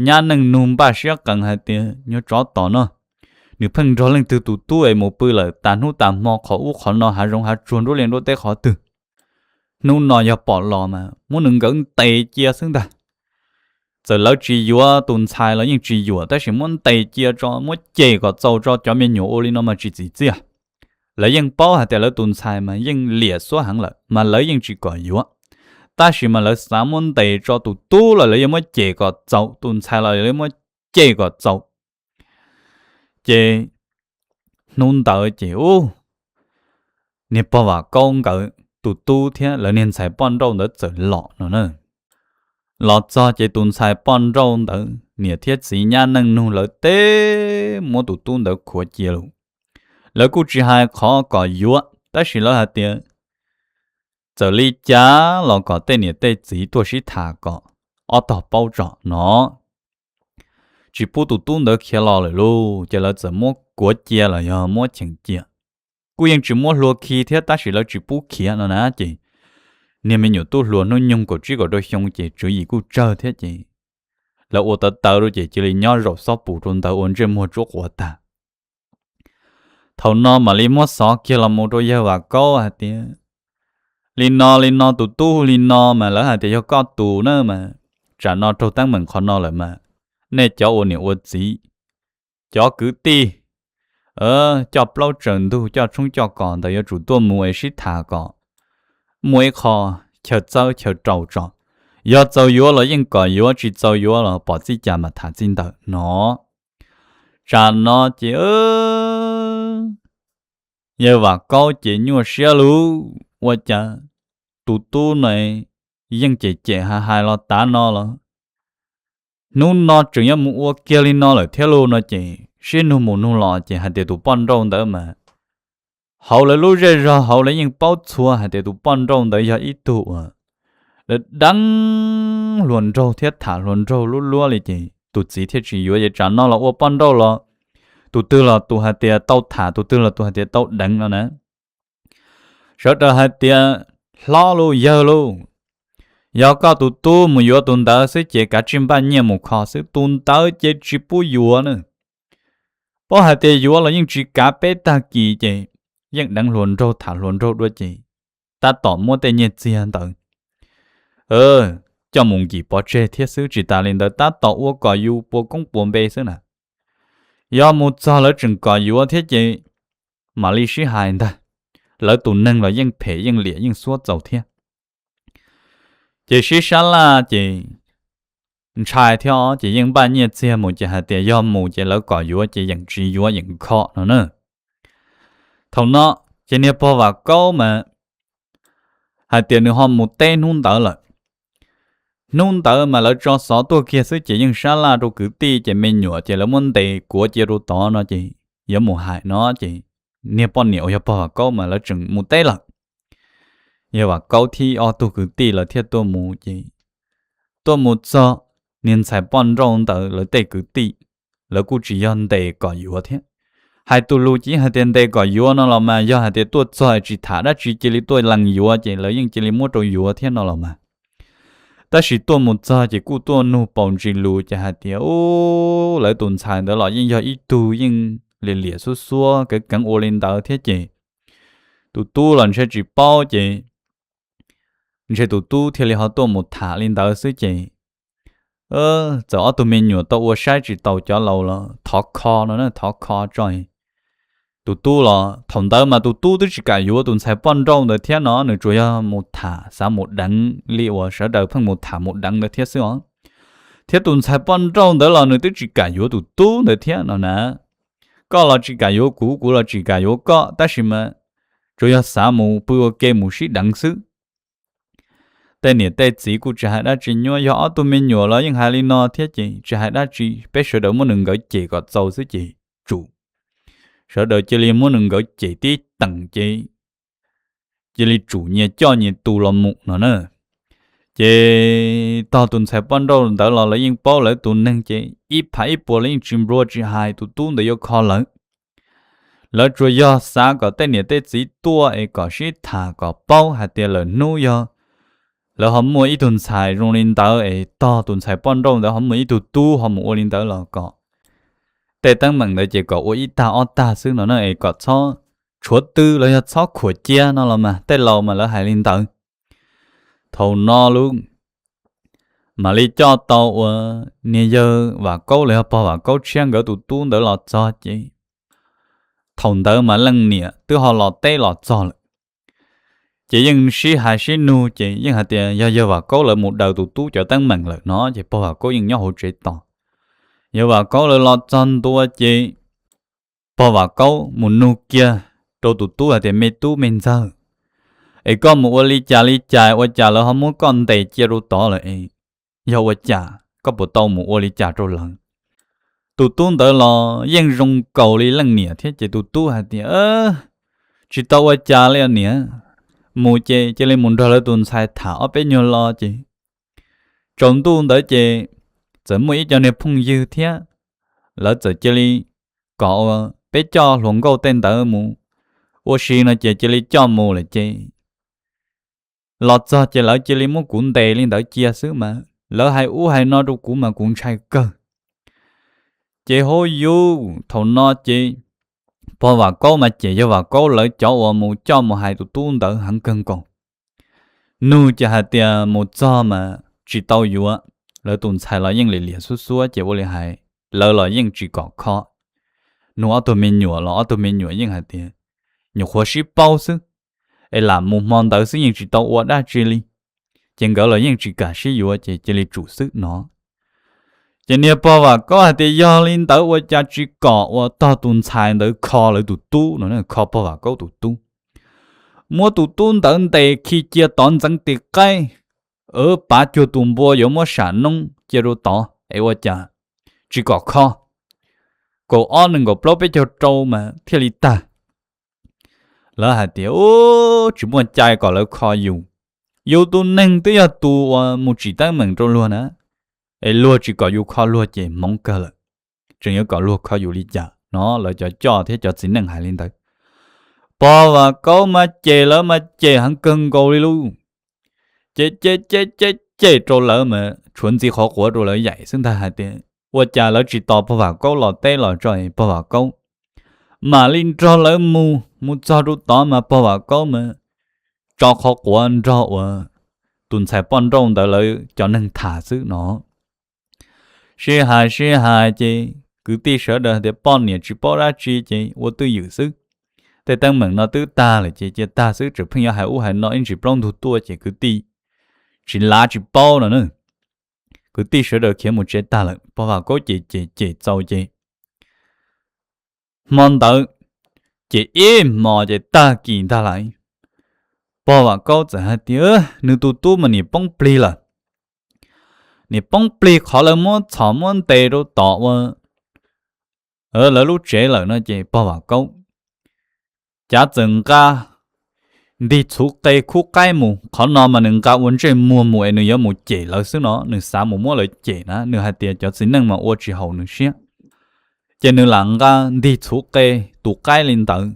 nyab neej nug npaj siab qees hais tias nyuag tsov tom no, nws pheej nrog leej twg tus tub es mus pw lawm tas hnub tas hmo qhov ub qhov no hav zoov hav tsuag nruab liaj nruab teb qhov twg. Hnub no yog pom los mas muab nws nkawd ntes cia xwb ntag. Txawm lawv tsis yuav tus ntxhais los yeej tsis yuam, tab sis muab ntes cia tso, muab cem kom txaus tso, cov me nyuam ua li no mas tsis txim txiaj. Lawv yeej paub hais tias lawv tus ntxhais mas yeej liam xuab heev lawm mas lawv yeej tsis kom yuav, tab sis mas lawv xav muab ntes tso, tus tub los lawv yuav muab cem kom txaus, tus ntxhais los lawv yuav muab cem kom txaus. Ces hnub ntawd ces ub, niag pog Vam Kaub nkawd tus tub thiab lawv niag ntxhais poj nrauj ntawd txawm los no na. Los txog ces tus ntxhais poj nrauj ntawd niam thiab txiv nyab neej nug lawv teb muab tus tub ntawd khuav cia lawm. Lawv kuj tsis hais qhov kom yuav, tab sis lawv hais tias txawm li cas los kom tej niam tej txiv tuaj sib tham kom ob tog paub tso no. Tsis pub tus tub ntawd khiav los lawm lauj, ces lawv txawm muab kuav cia los yog muab cheem cia. Kuj yeej tsis muab hlua khi thiab tab sis lawv tsis pub khiav no na ces niag me nyuam tub hluas hnub nyoog kaum tsib kaum rau xyoo ces tswv yim kuj tsawg thiab ces lawv ua tawv tawv rau ces cia li nyob zaum xob pus rau ntawd ua ntsej muag tsuab quav tag. Thaum no mam li muab xov kiag los mus rau yawg Vam Kaub hais tias, li no li no tus tub li no mas lawv hais tias yog koj tus na mas, tsam no raug teeb meem qhov no lawm mas, nej cov ua niam ua txiv, cov kwv tij, coj plaub tsaws ntug coj tshoob coj kos ntawd yuav tsum tuaj mus es sib tham kom muaj ib qho chaw txawb chaw rau tso. Yog txaus yuav los yeej kom yuav, tsis txaus yuav los pom txij cas mas tham txij ntawd no. Tsam no ces yawg Vam Kaub ces nyuaj siab lauj, ua cas tus tub no yeej cem cem hais hais los tav no los hnub no tseem yuav mus ua kiag li no lawm thiab lauj no ces sib nug mus nug los ces hais tias tus poj nrauj ntawd mas hauv lawv lub zej zog hauv lawv yeej paub txhua hais tias tus poj nrauj ntawd yog ib tug uas deev hluas nraug thiab tham hluas nraug lub luab li ces tus txiv thiaj tsis yuav ces tsam no los ua poj nrauj los tus twg los tus hais tias tau tham, tus twg los tus hais tias tau deev no na. Sawv daws hais tias hlob lauj yawg lauj, yog koj tus tub mus yuav tus ntawd xwb ces kav tsij npaj nyiaj mus kho xwb, tus ntawd ces tsis pub yuav na. Paub hais tias yuav los yeej tsis kav peb tag kis ces yeej deev hluas nraug tham hluas nraug dua ces tab tom muab tej nyiaj txiag ntawd coj mus nkim pov tseg thiab xwb. Tsis tas li ntawd tab tom ua kom yus puas koob puas npe xwb na. Yog mus txog lawv tseem kom yuav thiab ces mam li sib hais ntag. Lawv tus neeg los yeej phem yeej liam yeej xuab txaus thiab. Ces sib sab laj ces ntshai thiab os ces yeej npaj nyiaj txiag mus ces hais tias yog mus ces lawv kom yuav ces yeem tsis yuav yeem kho no na. Thaum no ces niag pog Vam Kaub mas hais tias nws ho mus teb hnub ntawd lawm. Hnub ntawd mas lawv tso xov tuaj kiag xwb ces yeej sab laj rau kwv tij ces me nyuam ces lawv muab ntes kuav cia rau tod no ces yuav mus hais no ces niag poj niam uas yog pog Vam Kaub mas lawv tseem mus teb lawm. Yawg Vam Kaub thiab ob tug kwv tij lawv thiaj tuaj mus ces tuaj mus txog niag ntxhais poj nrauj ntawd lawv tej kwv tij, lawv kuj tsis yog ntes kom yuav thiab. Hais tus lus ces yeej hais tias ntes kom yuav no los mas yog hais tias tuaj txog es tsis tham dab tsi cia li tuaj lees yuav ces lawv yeej cia li muab rau yuav thiab no los mas. Tab sis tuaj mus txog ces kuj tuaj nug paus ntsis lus ces hais tias u, lawv tus ntxhais ntawd los yeej yog ib tug yeej liam liam xuab xuab kev keev ua li ntawd thiab ces tus tub los ntshe tsis paub ces ntshe tus tub thiaj li ho tuaj mus tham li ntawd xwb ces txawm ob tug me nyuam tau ua saib tsis taus cov laus los thov kho no na, thov kho tso. Tus tub los thaum ntawd mas tus tub twb tsis kam yuav tus ntxhais poj nrauj ntawd thiab no, nws tsuas yog mus tham xav mus deev li uas sawv daws pheej mus tham mus deev ntawd thiab xwb os. Thiab tus ntxhais poj nrauj ntawd los nws twb tsis kam yuav tus tub ntawd thiab no na. Koj los tsis kam yuav kuv, kuv los tsis kam yuav koj, tab sis mas tsuas yog xav mus pw ua ke mus sib deev xwb. Tej niam tej txiv kuj tsis hais dab tsi nyuaj, yog ob tug me nyuam los yeej hais li no thiab ces tsis hais dab tsi, peb sawv daws muab nws nkawd cem kom txaus xwb ces tsum. Sawv daws cia li muab nws nkawd cem tib teem ces cia li tsum nyias coj nyias tus los mus no na. Ces tog tus ntxhais poj nrauj ntawd los lawv yeej paub lawv tus neeg ces ib phav ib puas lawv yeej tsis nplua tsis hais tus tub ntawd yuav kho lawv. Lawv tsuas yog xav kom tej niam tej txiv tuaj es kom sib tham kom paub hais tias lawm hnub yog lawv ho muaj ib tug ntxhais zoo li ntawd es tog tus ntxhais poj nrauj ntawd ho muaj ib tug tub ho mus ua li ntawd los kom tej teeb meem ntawd ces kom ua ib tag ob tag xwb no na, es kom txhob tshuav tw los yog txhob khuam cia no los mas tej laus mas lawv hais li ntawd. Thaum no lub mam li coj tau ua niag yawg Vam Kaub los yog pog Vam Kaub tshiab nkawd tus tub ntawd los txog ces thaum ntawd mas leej niam twb ho los teb los txog lawm. Ces yeej sib hais sib nug ces yeej hais tias yog yawg Vam Kaub lawv mus daws tus tub cov teeb meem lawm no ces pog Vam Kaub yeej nyob hauv tsev tos. Yawg Vam Kaub lawv los txog ntua ces pog Vam Kaub mus nug kiag rau tus tub hais tias me tub me ntxawg, es koj mus ua li cas li cas ua cas lawv ho muab koj ntes cia rau tod lawm es yog ua cas koj puas tau mus ua li cas rau lawv? Tus tub ntawd los yeej zoo nkaus li leej niam thiab ces tus tub hais tias tsis tau ua cas li niam, mus ces cia li mus nrog lawv tus ntxhais tham ob peb nyuag lo ces tsaus ntuj ntawd ces txawm muaj ib co niag phooj ywg thiab, lawv txawm cia li kom ua peb coj hluas nkauj tej ntawd mus ua si no ces cia li coj mus lawm ces los txog ces lawv cia li muab kuv ntes li ntawd cia xwb mas lawv hais ub hais no rau kuv mas kuv ntshai kawg. Ces hauv yus thaum no ces pog Vam Kaub mas ces yog Vam Kaub lawv cov uas mus coj mus hais tus tub ntawd heev kawg nkaus. Nug ces hais tias mus txog mas tsis tau yuav, lawv tus ntxhais los yeej li liam xuab xuab ces ua li hais lawv los yeej tsis kom kho. Nug ob tug me nyuam los ob tug me nyuam yeej hais tias nyuam qhuav sib paub xwb, es lam mus hmo ntawd xwb yeej tsis tau ua dab tsi li, ces nkawd los yeej tsis kam sib yuav ces cia li tsum xwb no. Ces niag pog Vam Kaub hais tias yog li ntawd ua cas tsis kom uas tog tus ntxhais ntawd kho lawv tus tub no, kho pog Vam Kaub tus tub, muab tus tub ntawd ntes khi cia tod ntxeev tis qaib, pav cuag tus npua yuav muab sam noob cia rau tod es ua cas tsis kom kho. Kaum ob nees nkaum plaub peb caug rau mas thiaj li tag. Lawv hais tias ub, tsis muaj cai kom lawv kho yus, yus tus neeg twb yog tus uas mus tsim teeb meem rau luag na, es luag tsis kom yus kho luag ces hmoov kawg lawm, tseem yuav kom luag kho yus li cas no. Lawv cov coj thiab cov txiv neej hais li ntawd. Pog Vam Kaub mas cem lawv mas cem heev kawg nkaus li lub, cem cem cem cem cem rau lawv mas tshuav ntxi qhov quav rau lawv yaim xwb ntag hais tias ua cas lawv tsis tos pog Vam Kaub los teb los tso pog Vam Kaub mam li nrog lawv mus. Mus txog rau tod mas pog Vam Kaub mas tso qhov quav nrog uas tus ntxhais poj nrauj ntawd lawv cov neeg tham xwb no. Sib hais sib hais ces kwv tij sawv daws tias poj niam tsis paub dab tsi ces ua twj ywm xwb. Tej teeb meem no twb tag lawm ces cia tag xwb, tseem pheej yuav hais ub hais no ib ntsis plaub ntug tuaj ces kwv tij tsis lav tsis paub no na. Kwv tij sawv daws khiav mus tsev tag lawm, pog Vam Kaub ces cem cem txaus ces hmo ntawd ces ib hmos ces tag kis ntag lais. Pog Vam Kaub txawm hais tias nws tus tub mas nim poob plig lawm, nim poob plig qhov lawv muab txhom muab ntes rau tom ua lawv lub tsev lawm no ces pog Vam Kaub cav txawm nqa ntig txhuv qe khub qaib mus. Qhov no mas nws nqa ua ntsej muag mus es nws yuav mus cem lawv xwb no, nws xav mus muab lawv cem na, nws hais tias cov txiv neej mas ua tsis haum nws siab. Ces nws lam nqa ntig txhuv qe tus qaib li ntawd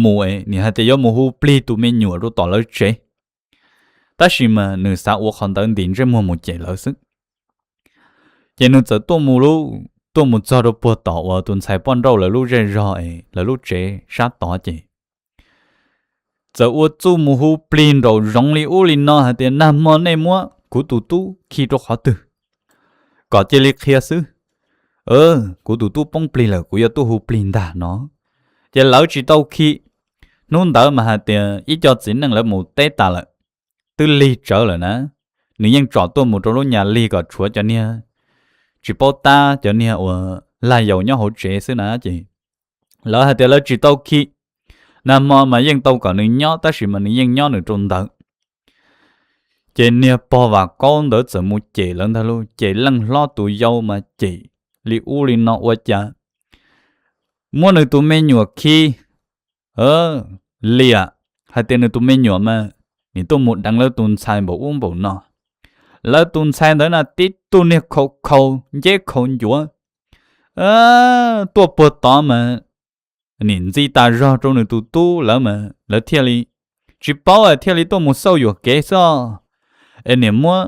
mus es nws hais tias yuav mus hu plig tus me nyuam rau tom lawv tsev, tab sis mas nws xav ua qhov ntawd ntim ntsej muag mus cem lawv xwb. Ces nws txawm tuaj mus lub, tuaj mus txog rau puag tom uas tus ntxhais poj nrauj lawv lub zej zog es lawv lub tsev sab tod ces txawm ua txuj mus hu plig nraum zoov li ub li no hais tias nag hmo nej muab kuv tus tub khi rau qhov twg, kom cia li qhia xwb. Kuv tus tub poob plig lawm, kuv yuav tuaj hu plig ntag no. Ces lawv tsis tau khi. Hnub ntawd mas hais tias ib co txiv neej lawv mus teb tas lawm, twb lig tsawv lawm na. Nws yeej tsom tuaj mus rau lub nyas lig kom tshuav cov niag tsis paub tab, cov niag uas lag yaus nyob hauv tsev xwb na ces lawv hais tias lawv tsis tau khi. Nag hmo mas yeej tau kom nws nyob tab sis mas nws yeej nyob nws rau ntawd. Ces niag pog Vam Kaub ntawd txawm mus cem lawv ntag lauj, cem leej hlob tus yau mas cem li ub li no ua cas muab nws tus me nyuam khi liam, hais tias nws tus me nyuam mas nim tuaj mus deev lawv tus ntxhais npaum ub npaum no. Lawv tus ntxhais ntawd na tib tug niag khaus khaus nceb khaus ncuav tuaj puag tod mas nim ntxi tas zog rau nws tus tub lawv mas lawv thiaj li tsis paub thiaj li tuaj mus xauj yuam kev xwb. Es nim muab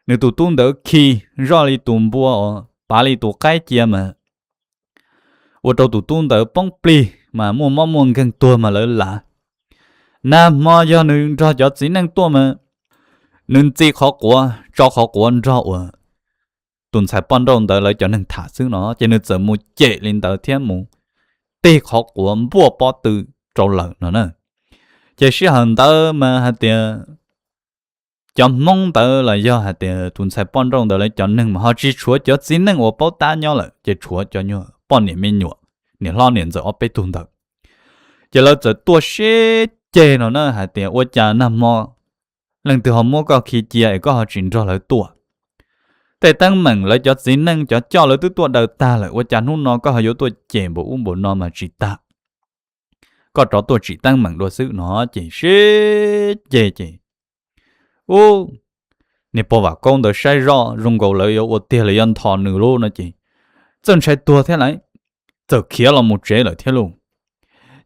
nws tus tub ntawd khi zoj li tus npua os, pav li tus qaib cia mas ua rau tus tub ntawd poob plig mas muaj mob muaj nkeeg tuag mas lawv lav. Nag hmo yog nws nrog cov txiv neej tuaj mas nws ntxi qhov quav tso qhov quav nrog uas tus ntxhais poj nrauj ntawd lawv cov neeg tham xwb no, ces nws txawm mus cem li ntawd thiab mus tig qhov quav npuaj pob tw rau lawm no na. Ces sij hawm ntawd mas hais tias cov Hmoob ntawd los yog hais tias tus ntxhais poj nrauj ntawd lawv cov neeg mas ho tsis tshuav cov txiv neej uas paub tab nyob lawm, ces tshuav cov nyuag poj niam me nyuam, niam hlob niam ntxawm ob peb tug ntawd. Ces lawv txawm tuaj sib ceg no na hais tias ua cas nag hmo leej twg ho muab koj khi cia es koj ho tsis nrog lawv tuaj? Tej teeb meem lawv cov txiv neej cov coj lawv twb tuaj daws tag lawm, ua cas hnub no koj ho yuav tuaj cem npaum ub npaum no mas tsis tag? koj rov tuaj tsim teeb meem dua xwb no ces sib ceg ces, ub, niag pog Vam Kaub ntawd saib zoj zoo nkaus lawv yuav ua tiag lawv yuav nthos nws lauj no ces txawj ntshai tuag thiab lawm, txawm khiav los mus tsev lawm thiab lauj.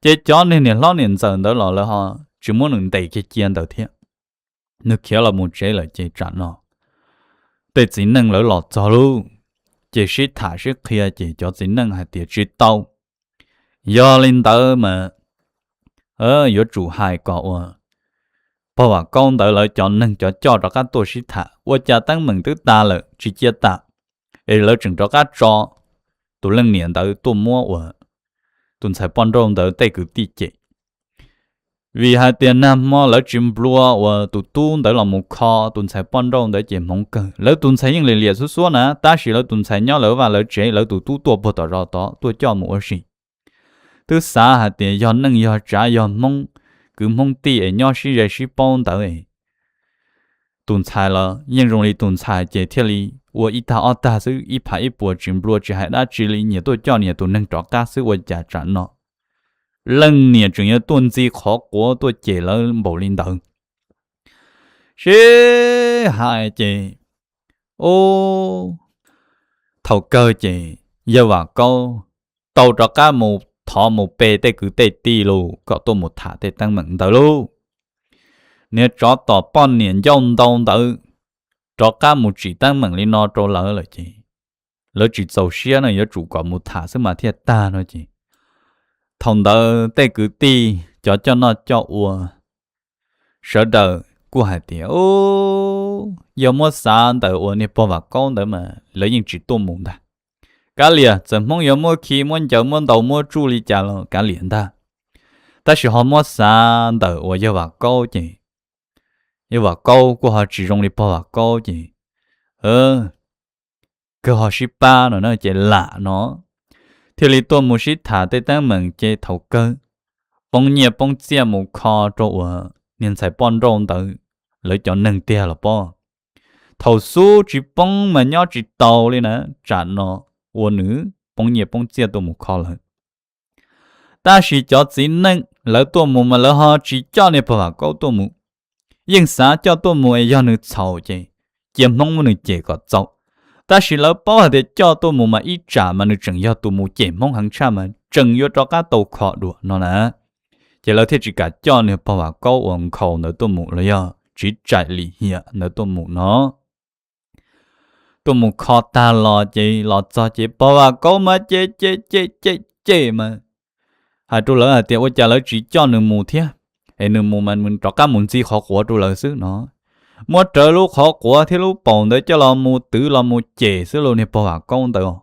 Ces cov niag niam hlob niam ntxawm ntawd los lawv ho tsis muab nws ntes kiag cia ntawd thiab, nws khiav los mus tsev lawm ces tsam no tej txiv neej lawv los txog lauj, ces sib tham sib qhia ces cov txiv neej hais tias tsis tau, yog li ntawd mas yuav tsum hais kom uas pog Vam Kaub ntawd lawv cov neeg cov coj rov qab tuaj sib tham ua cas teeb meem twb tas lawm tsis cia tas, es lawv tseem rov qab tso tus leej niam ntawd tuaj muab uas tus ntxhais poj nrauj ntawd tej kwv tij cem. Vim hais tias nag hmo lawv tsis nplua uas tus tub ntawd los mus kho tus ntxhais poj nrauj ntawd ces hmoov kawg, lawv tus ntxhais yeej liam liam xuab xuab na, tab sis lawv tus ntxhais nyob lawv vaj lawv tsev, lawv tus tub tuaj puag tom zos tod tuaj coj mus ua si. Twb xav hais tias yog neej yog tsav yog Hmoob, kwv Hmoob tij es nyob sib ze sib paub ntawd, tus ntxhais los yeej zoo li tus ntxhais ces thiaj li ua ib tag ob tag xwb, ib phav ib puas tsis nplua tsis hais dab tsi li, nyias tuaj coj nyias tus neeg rov qab xwb ua cas tsam no leej niam tseem yuav tuaj ntxi qhov quav tuaj cem lawv npaum li ntawd. Sib hais ces, ub, thaum kawg ces yawg Vam Kaub tau rov qab mus thov mus pe tej kwv tej tij los kom tuaj mus tham tej teeb meem ntawd lauj. Niag tsov tom poj niam ncauj ntau ntawd rov qab mus tsim teeb meem li no rau lawv lawm ces lawv tsis txaus siab no yuav tsum kom mus tham xwb mas thiaj tag no ces thaum ntawd tej kwv tij cov coj noj coj ua sawv daws kuj hais tias, ub, yog muab xav ntawm uas niag pog Vam Kaub ntawd mas lawv yeej tsis tuaj mus ntag. Kav liam, txawm Hmoob yuav muab khi muab ncaws muab ntaus muab tsuj li cas los kav liam ntag. Tab sis ho muab xav ntawm uas yawg Vam Kaub ces yawg Vam Kaub kuj ho tsis zoo li pog Vam Kaub ces kawg ho sib pab no na ces lam no thiaj li tuaj mus sib tham tej teeb meem ces thaum kawg poob nyiaj poob txiaj mus kho rau uas niag ntxhais poj nrauj ntawd lawv cov neeg tiag los pob. Thaum xub tsis poob mas nyob tsis tau li na, tsam no ua nws poob nyiaj poob txiaj tuaj mus kho lawv. Tab sis cov txiv neej lawv tuaj mus mas lawv ho tsis coj niag pog Vam Kaub tuaj mus, yeej xav coj tuaj mus es yog nws txhaum ces cia Hmoob muab nws cem kom txaus. Tab sis lawv paub hais tias coj tuaj mus mas ib tsam mas nws tseem yog tus mus cem Hmoob heev tshaj mas tseem yuav rov qab tau kho dua no na. Ces lawv thiaj tsis kam coj niag pog Vam Kaub uas nkhaus ntawd tuaj mus los yog tsiv tsaim lim hiam ntawd tuaj mus no. Tuaj mus kho tag los ces los txog ces pog Vam Kaub mas cem cem cem cem cem mas hais rau lawv hais tias ua cas lawv tsis coj nws mus thiab, es nws mus mas rov qab mus ntxi qhov quav rau lawv xwb no. Muab rawv lub qhov quav thiab lub paus ntawd coj los mus twv los mus cem xwb lauj niag pog Vam Kaub ntawd.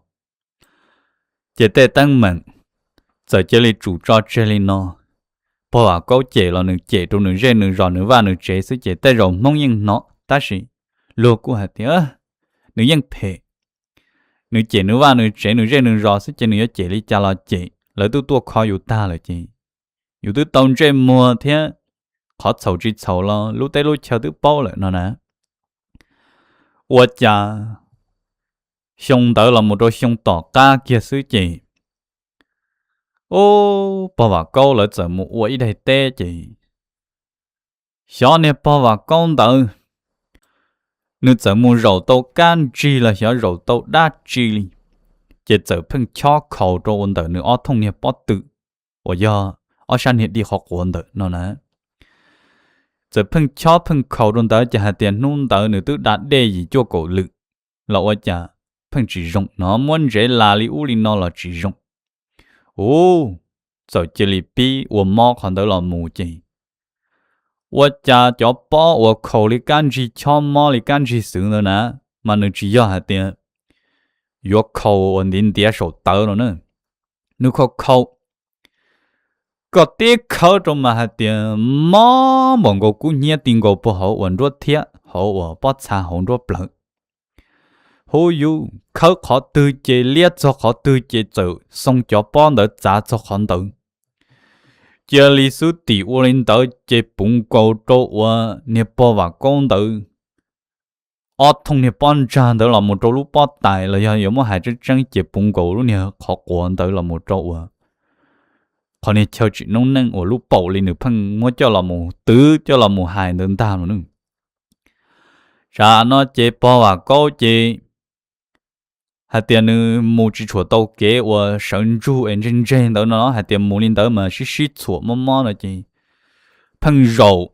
Ces tej teeb meem txawm cia li tsum tso tseg li no. Pog Vam Kaub cem los nws cem rau nws zej nws zos nws vaj nws tsev xwb ces tej zaum Hmoob yeej hnov tab sis luag kuj hais tias nws yeej phem. Nws cem nws vaj nws tsev nws zej nws zos xwb ces nws yuav cem li cas los cem, lawv twb tuaj kho yus tag lawm ces yus twb tau ntsej muag thiab, qhov txhaum tsis txhaum los lub teb lub chaw twb paub lawm no na. Ua cas xyoo ntawd los mus rau xyoo tom qab kiag xwb ces, ub, pog Vam Kaub lawv txawm mus ua ib daim teb ces xyov niag pog Vam Kaub ntawd nws txawm mus zaum tau kab ntsig los xyov zaum tau dab tsi li, ces txawm pheej chob khaus rau ua ntawm nws ob thooj niag pob tw uas yog ob sab niag di qhov quav ntawm no na. Txawm pheej chob pheej khaus rau ntawd ces hais tias hnub ntawd nws twb da dej yim cuaj kaum lwm los ua cas pheej tsis zoo no, muab ntsev las li ub li no los tsis zoo. Ub, txawm cia li pib ua mob qhov ntawd los mus ces ua cas cov pob uas khaus li kab ntsig chob mob li kab ntsig xwb ntawd na, mas nws tsis yog hais tias yuav khaus uas ntiav ntiav saum tawv no na. Nws khaus khaus koj tib khawb rau mas hais tias mob npaum nkaus kub hnyiab ti nkaus puag hauv uas nruab thiab hauv uas pob txha hauv nruab plawv. Hu yus khawb qhov twg ces liab txog qhov twg ces txawm xoo cov pob ntawd txav txog qhov ntawd. Cia li xub tim ua li ntawd ces puv nkaus rau uas niag pog Vam Kaub ntawd ob thooj niag pob ntsag ntawd los mus rau lub pob tais los yog yuav muab hais tseeb tseeb ces puv nkaus lub niag qhov quav ntawd los mus rau uas qhov niag chaw tsim noob neej uas lub paum li nws pheej muab coj los mus twv coj los mus hais ntawd ntag no ne. Tsam no ces pog Vam Kaub ces hais tias nws mus tsis tshua tau kev uas sawv ntsug es ntseg ntseg ntawd no, hais tias mus li ntawd mas sib sib txhuam mob mob no ces pheej zaum,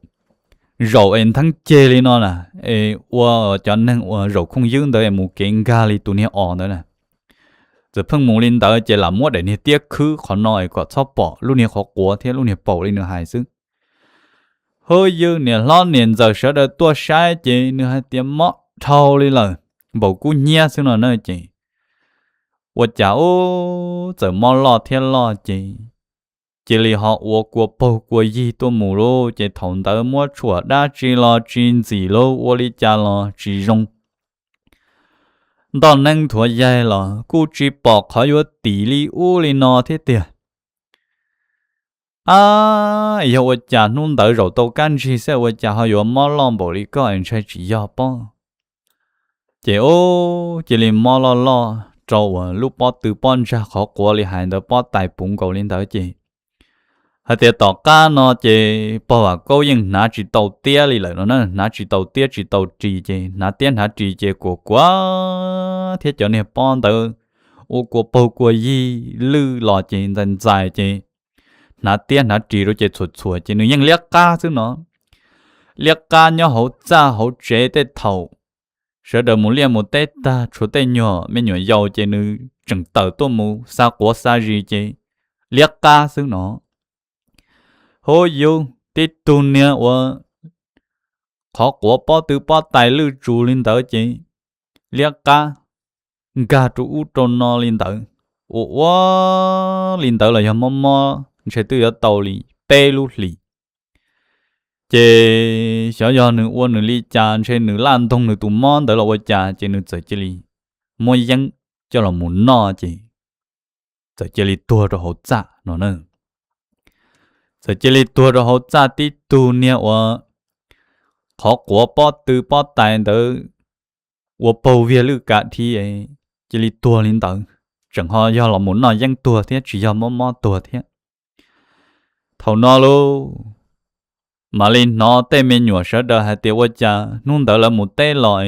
zaum es ntheeb ceg li no na, es ua cov neeg uas zaum khooj ywb ntawd es mus kev nkag li tus niag os ntawd na. Txawm pheej mus li ntawd ces lam muab daim niag tiab khwb qhov no es kom txhob pom lub niag qhov quav thiab lub niag paum li nws hais xwb. Hwb, yog niam hlob niam ntxawm sawv daws tuaj saib ces nws hais tias mob dhau li lawm, npaum kub hnyiab xwb no na ces ua cas ub txawm mob loj thiab loj ces cia li ho ua kua paug kua yig tuaj mus lauj. Ces thaum ntawd muab tshuam dab tsi los tsis ntxim lauj, ua li cas los tsis zoo. Ntoj neeb thuav yaig los kuj tsis pom qhov yuav tim li ub li no thiab tiag. Ab, yog ua cas hnub ntawd zaum tau kab ntsig xwb ua cas ho yuav mob loj npaum li koj es ntshai tsis yog pob. Ces ub cia li mob loj loj rau uas lub pob tw pob ntsag qhov quav li hais ntawd pob tais puv nkaus li ntawd ces hais tias tom qab no ces pog Vam Kaub yeej hnav tsis tau tiab li lawm no na, hnav tsis tau tiab tsis tau ris ces hnav tiab hnav ris ces kuam kuav thiab cov niag pob ntawd ua kua paug kua yig lwj los ces ntxais ntxais ces hnav tiab hnav ris rau ces txhuam txhuam ces nws yeej liab qab xwb no. Liab qab nyob hauv txaj hauv tsev tej thaum sawv daws mus liaj mus teb tag tshuav tej nyuag me nyuam yaus ces nws tseem tawm tuaj mus xa quav xa zis ces liab qab xwb no. Hub, yus tib tug niag uas qhov quav pob tw pob tais lwj tsus li ntawd ces liab qab nkag rau ub rau no li ntawd, ua ua li ntawd los yog mob mob ntshe twb yuav tau li peb lub hlis. Ces xyov yog nws ua nws li cas ntshe nws laj ntoog nws tus mob ntawd los ua cas ces nws txawm cia li muab yeeb coj los mus noj ces txawm cia li tuag rau hauv txaj no na. Txawm cia li tuag rau hauv txaj tib tug niag uas qhov quav pob tw pob tais ntawd ua paug viag lwj kav dhi, cia li tuag li ntawd. Tseem ho yog los mus noj yeeb tuag thiab tsis yog mob mob tuag thiab. Thaum no lauj, mam li hnov tej me nyuam sawv daws hais tias ua cas hnub ntawd lawv mus teb los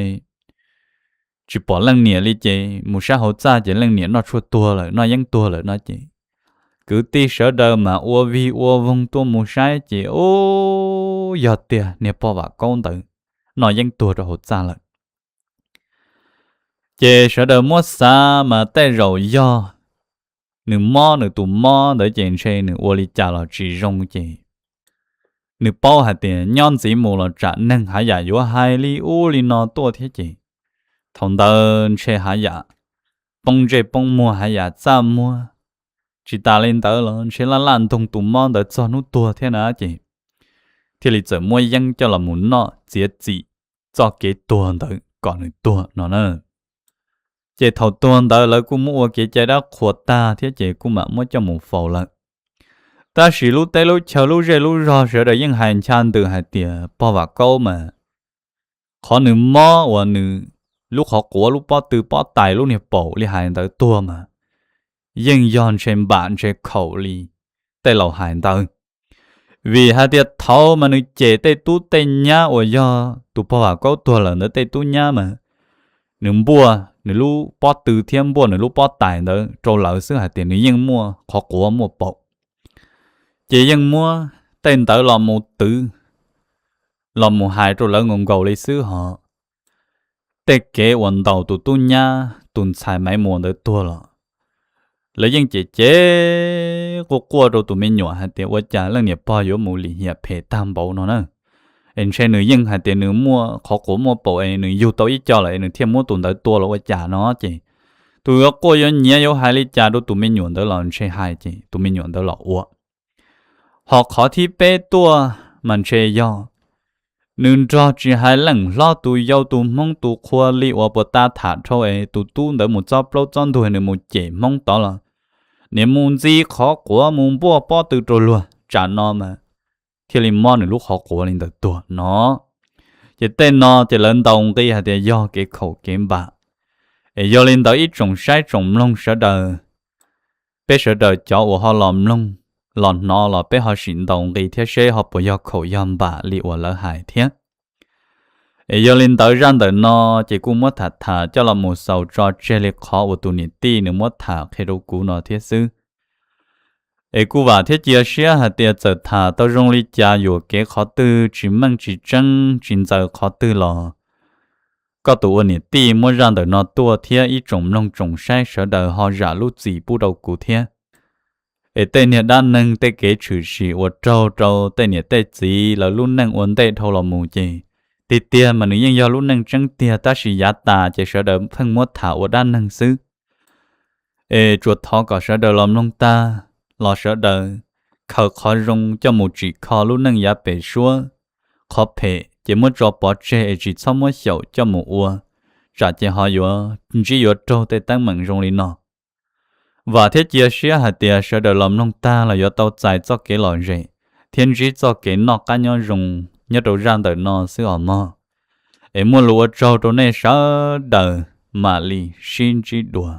tsis pom leej niam li ces mus saib hauv txaj ces leej niam noj tshuaj tuag lawm noj yeeb tuag lawm no ces kwv tij sawv daws mas ua vig ua voog tuaj mus saib ces ub, yog tiag niag pog Vam Kaub ntawd noj yeeb tuag rau hauv txaj lawm. Ces sawv daws muab xav mas tej zaum yog nws mob nws tus mob ntawd ces ntshe nws ua li cas los tsis zoo ces nws paub hais tias nyob ntxiv mus los tsam neeg hav yam yuav hais li ub li no tuaj thiab ces thaum ntawd ntshe hav yam poob ntsej poob muag hav yam txaj muag. Tsis tas li ntawd los ntshe laj laj ntoog tus mob ntawd txog hnub tuag thiab na ces thiaj li txawm muab yeeb coj los mus noj txiav txim txoj kev tuag ntawd kom nws tuag no na. Ces thaum tuag ntawd lawv kuj muab ua kev cai dab qhuas tag thiab ces kuj mam muab coj mus faus lawm. Tab sis lub teb lub chaw lub zej lub zog sawv daws yeej hais ncha ntws hais tias pog Vam Kaub mas qhov nws mob uas nws lub qhov quav lub pob tw pob tais lub niag paum li hais ntawd tuag mas yeej yog ntshe npam ntshe khaum li tej laus hais ntawd. Vim hais tias thaud mas nws cem tej tub tej nyab uas yog tus pog Vam Kaub tuag lawm ntawd tej tub nyab mas nws npuaj nws lub pob tw thiab npuaj nws lub pob tais ntawd rau lawv xwb hais tias nws yeej muaj qhov quav muaj paum. Ces yeej muab tej ntawd los mus twv, los mus hais rau lawv nkaus nkaus li xwb hos tej kev uas ntaus tus tub nyab tus ntxhais Maiv Muas ntawd tuag los lawv yeej cem cem quaj quaj rau tus me nyuam hais tias ua cas leej niam pog yuav mus lim hiam phem tag npaum no na. Es ntshe nws yeej hais tias nws muaj qhov quav muaj paum es nws yug tau ib co lawm es nws thiaj muab tus ntawd tua los ua cas no ces tus yuav quaj yuav nyiav yuav hais li cas rau tus me nyuam ntawd los ntshe hais ces tus me nyuam ntawd los ua. Ho qhov thib peb tuaj mas ntshe yog nws nrog tsis hais leej hlob tus yau tus hmoob tus qhua li uas puas ta tham dhau es tus tub ntawd mus txob plaub txob ntug nws mus cem hmoob tod los nws mus ntxi qhov quav mus npuaj pob tw rau luag tsam no mas thiaj li mob nws lub qhov quav li ntawd tuag no. Ces tej no ces lawv ntaus nqi hais tias yog kev khaum kev npam. Es yog li ntawd ib tsoom saib tsoom mloog sawv daws, peb sawv daws cov uas ho los mloog los hnov los peb ho sim ntaus nqi thiab seb ho puas yog khaum yog npam li uas lawv hais thiab. Es yog li ntawd zaj ntawm no ces kuj muab tham tham coj los mus xaus tso tseg li qhov uas tus niam tij nws muab tham qhia rau kuv no thiab xwb. Es kuj vam thiab cia siab hais tias txawm tham tau zoo li cas yuam kev qhov twg tsis meej tsis tseeb tsis ntxaws qhov twg los koj tus ua niam tij muab zaj ntawm no tuaj thiab ib tsoom mloog tsoom saib sawv daws ho zam lub txim pub rau kuv thiab. Es tej niag dab neeg tej kev tshwm sim uas raug rau tej niam tej txiv lawv lub neej ua ntej dhau los mus ces tiag tiag mas nws yeej yog lub neej tseeb tiag tab sis yav tas ces sawv daws pheej muab tham ua dab neeg xwb. Es tsuas thov kom sawv daws los mloog tag los sawv daws khaws qhov zoo coj mus tsim kho lub neej yav pem suab. Qhov phem ces muab tso pov tseg es tsis txhob muab xyaum coj mus ua, tsam ces ho yuav ntsib yuav raug tej teeb meem zoo li no. Vam thiab cia siab hais tias sawv daws los mloog tag los yuav tau txais txoj kev lom zem thiab ntsib txoj kev noj qab nyob zoo nyob rau zaj ntawm no xwb os mog. Es muaj lus ua tsaug rau nej sawv daws, mam li sib ntsib dua.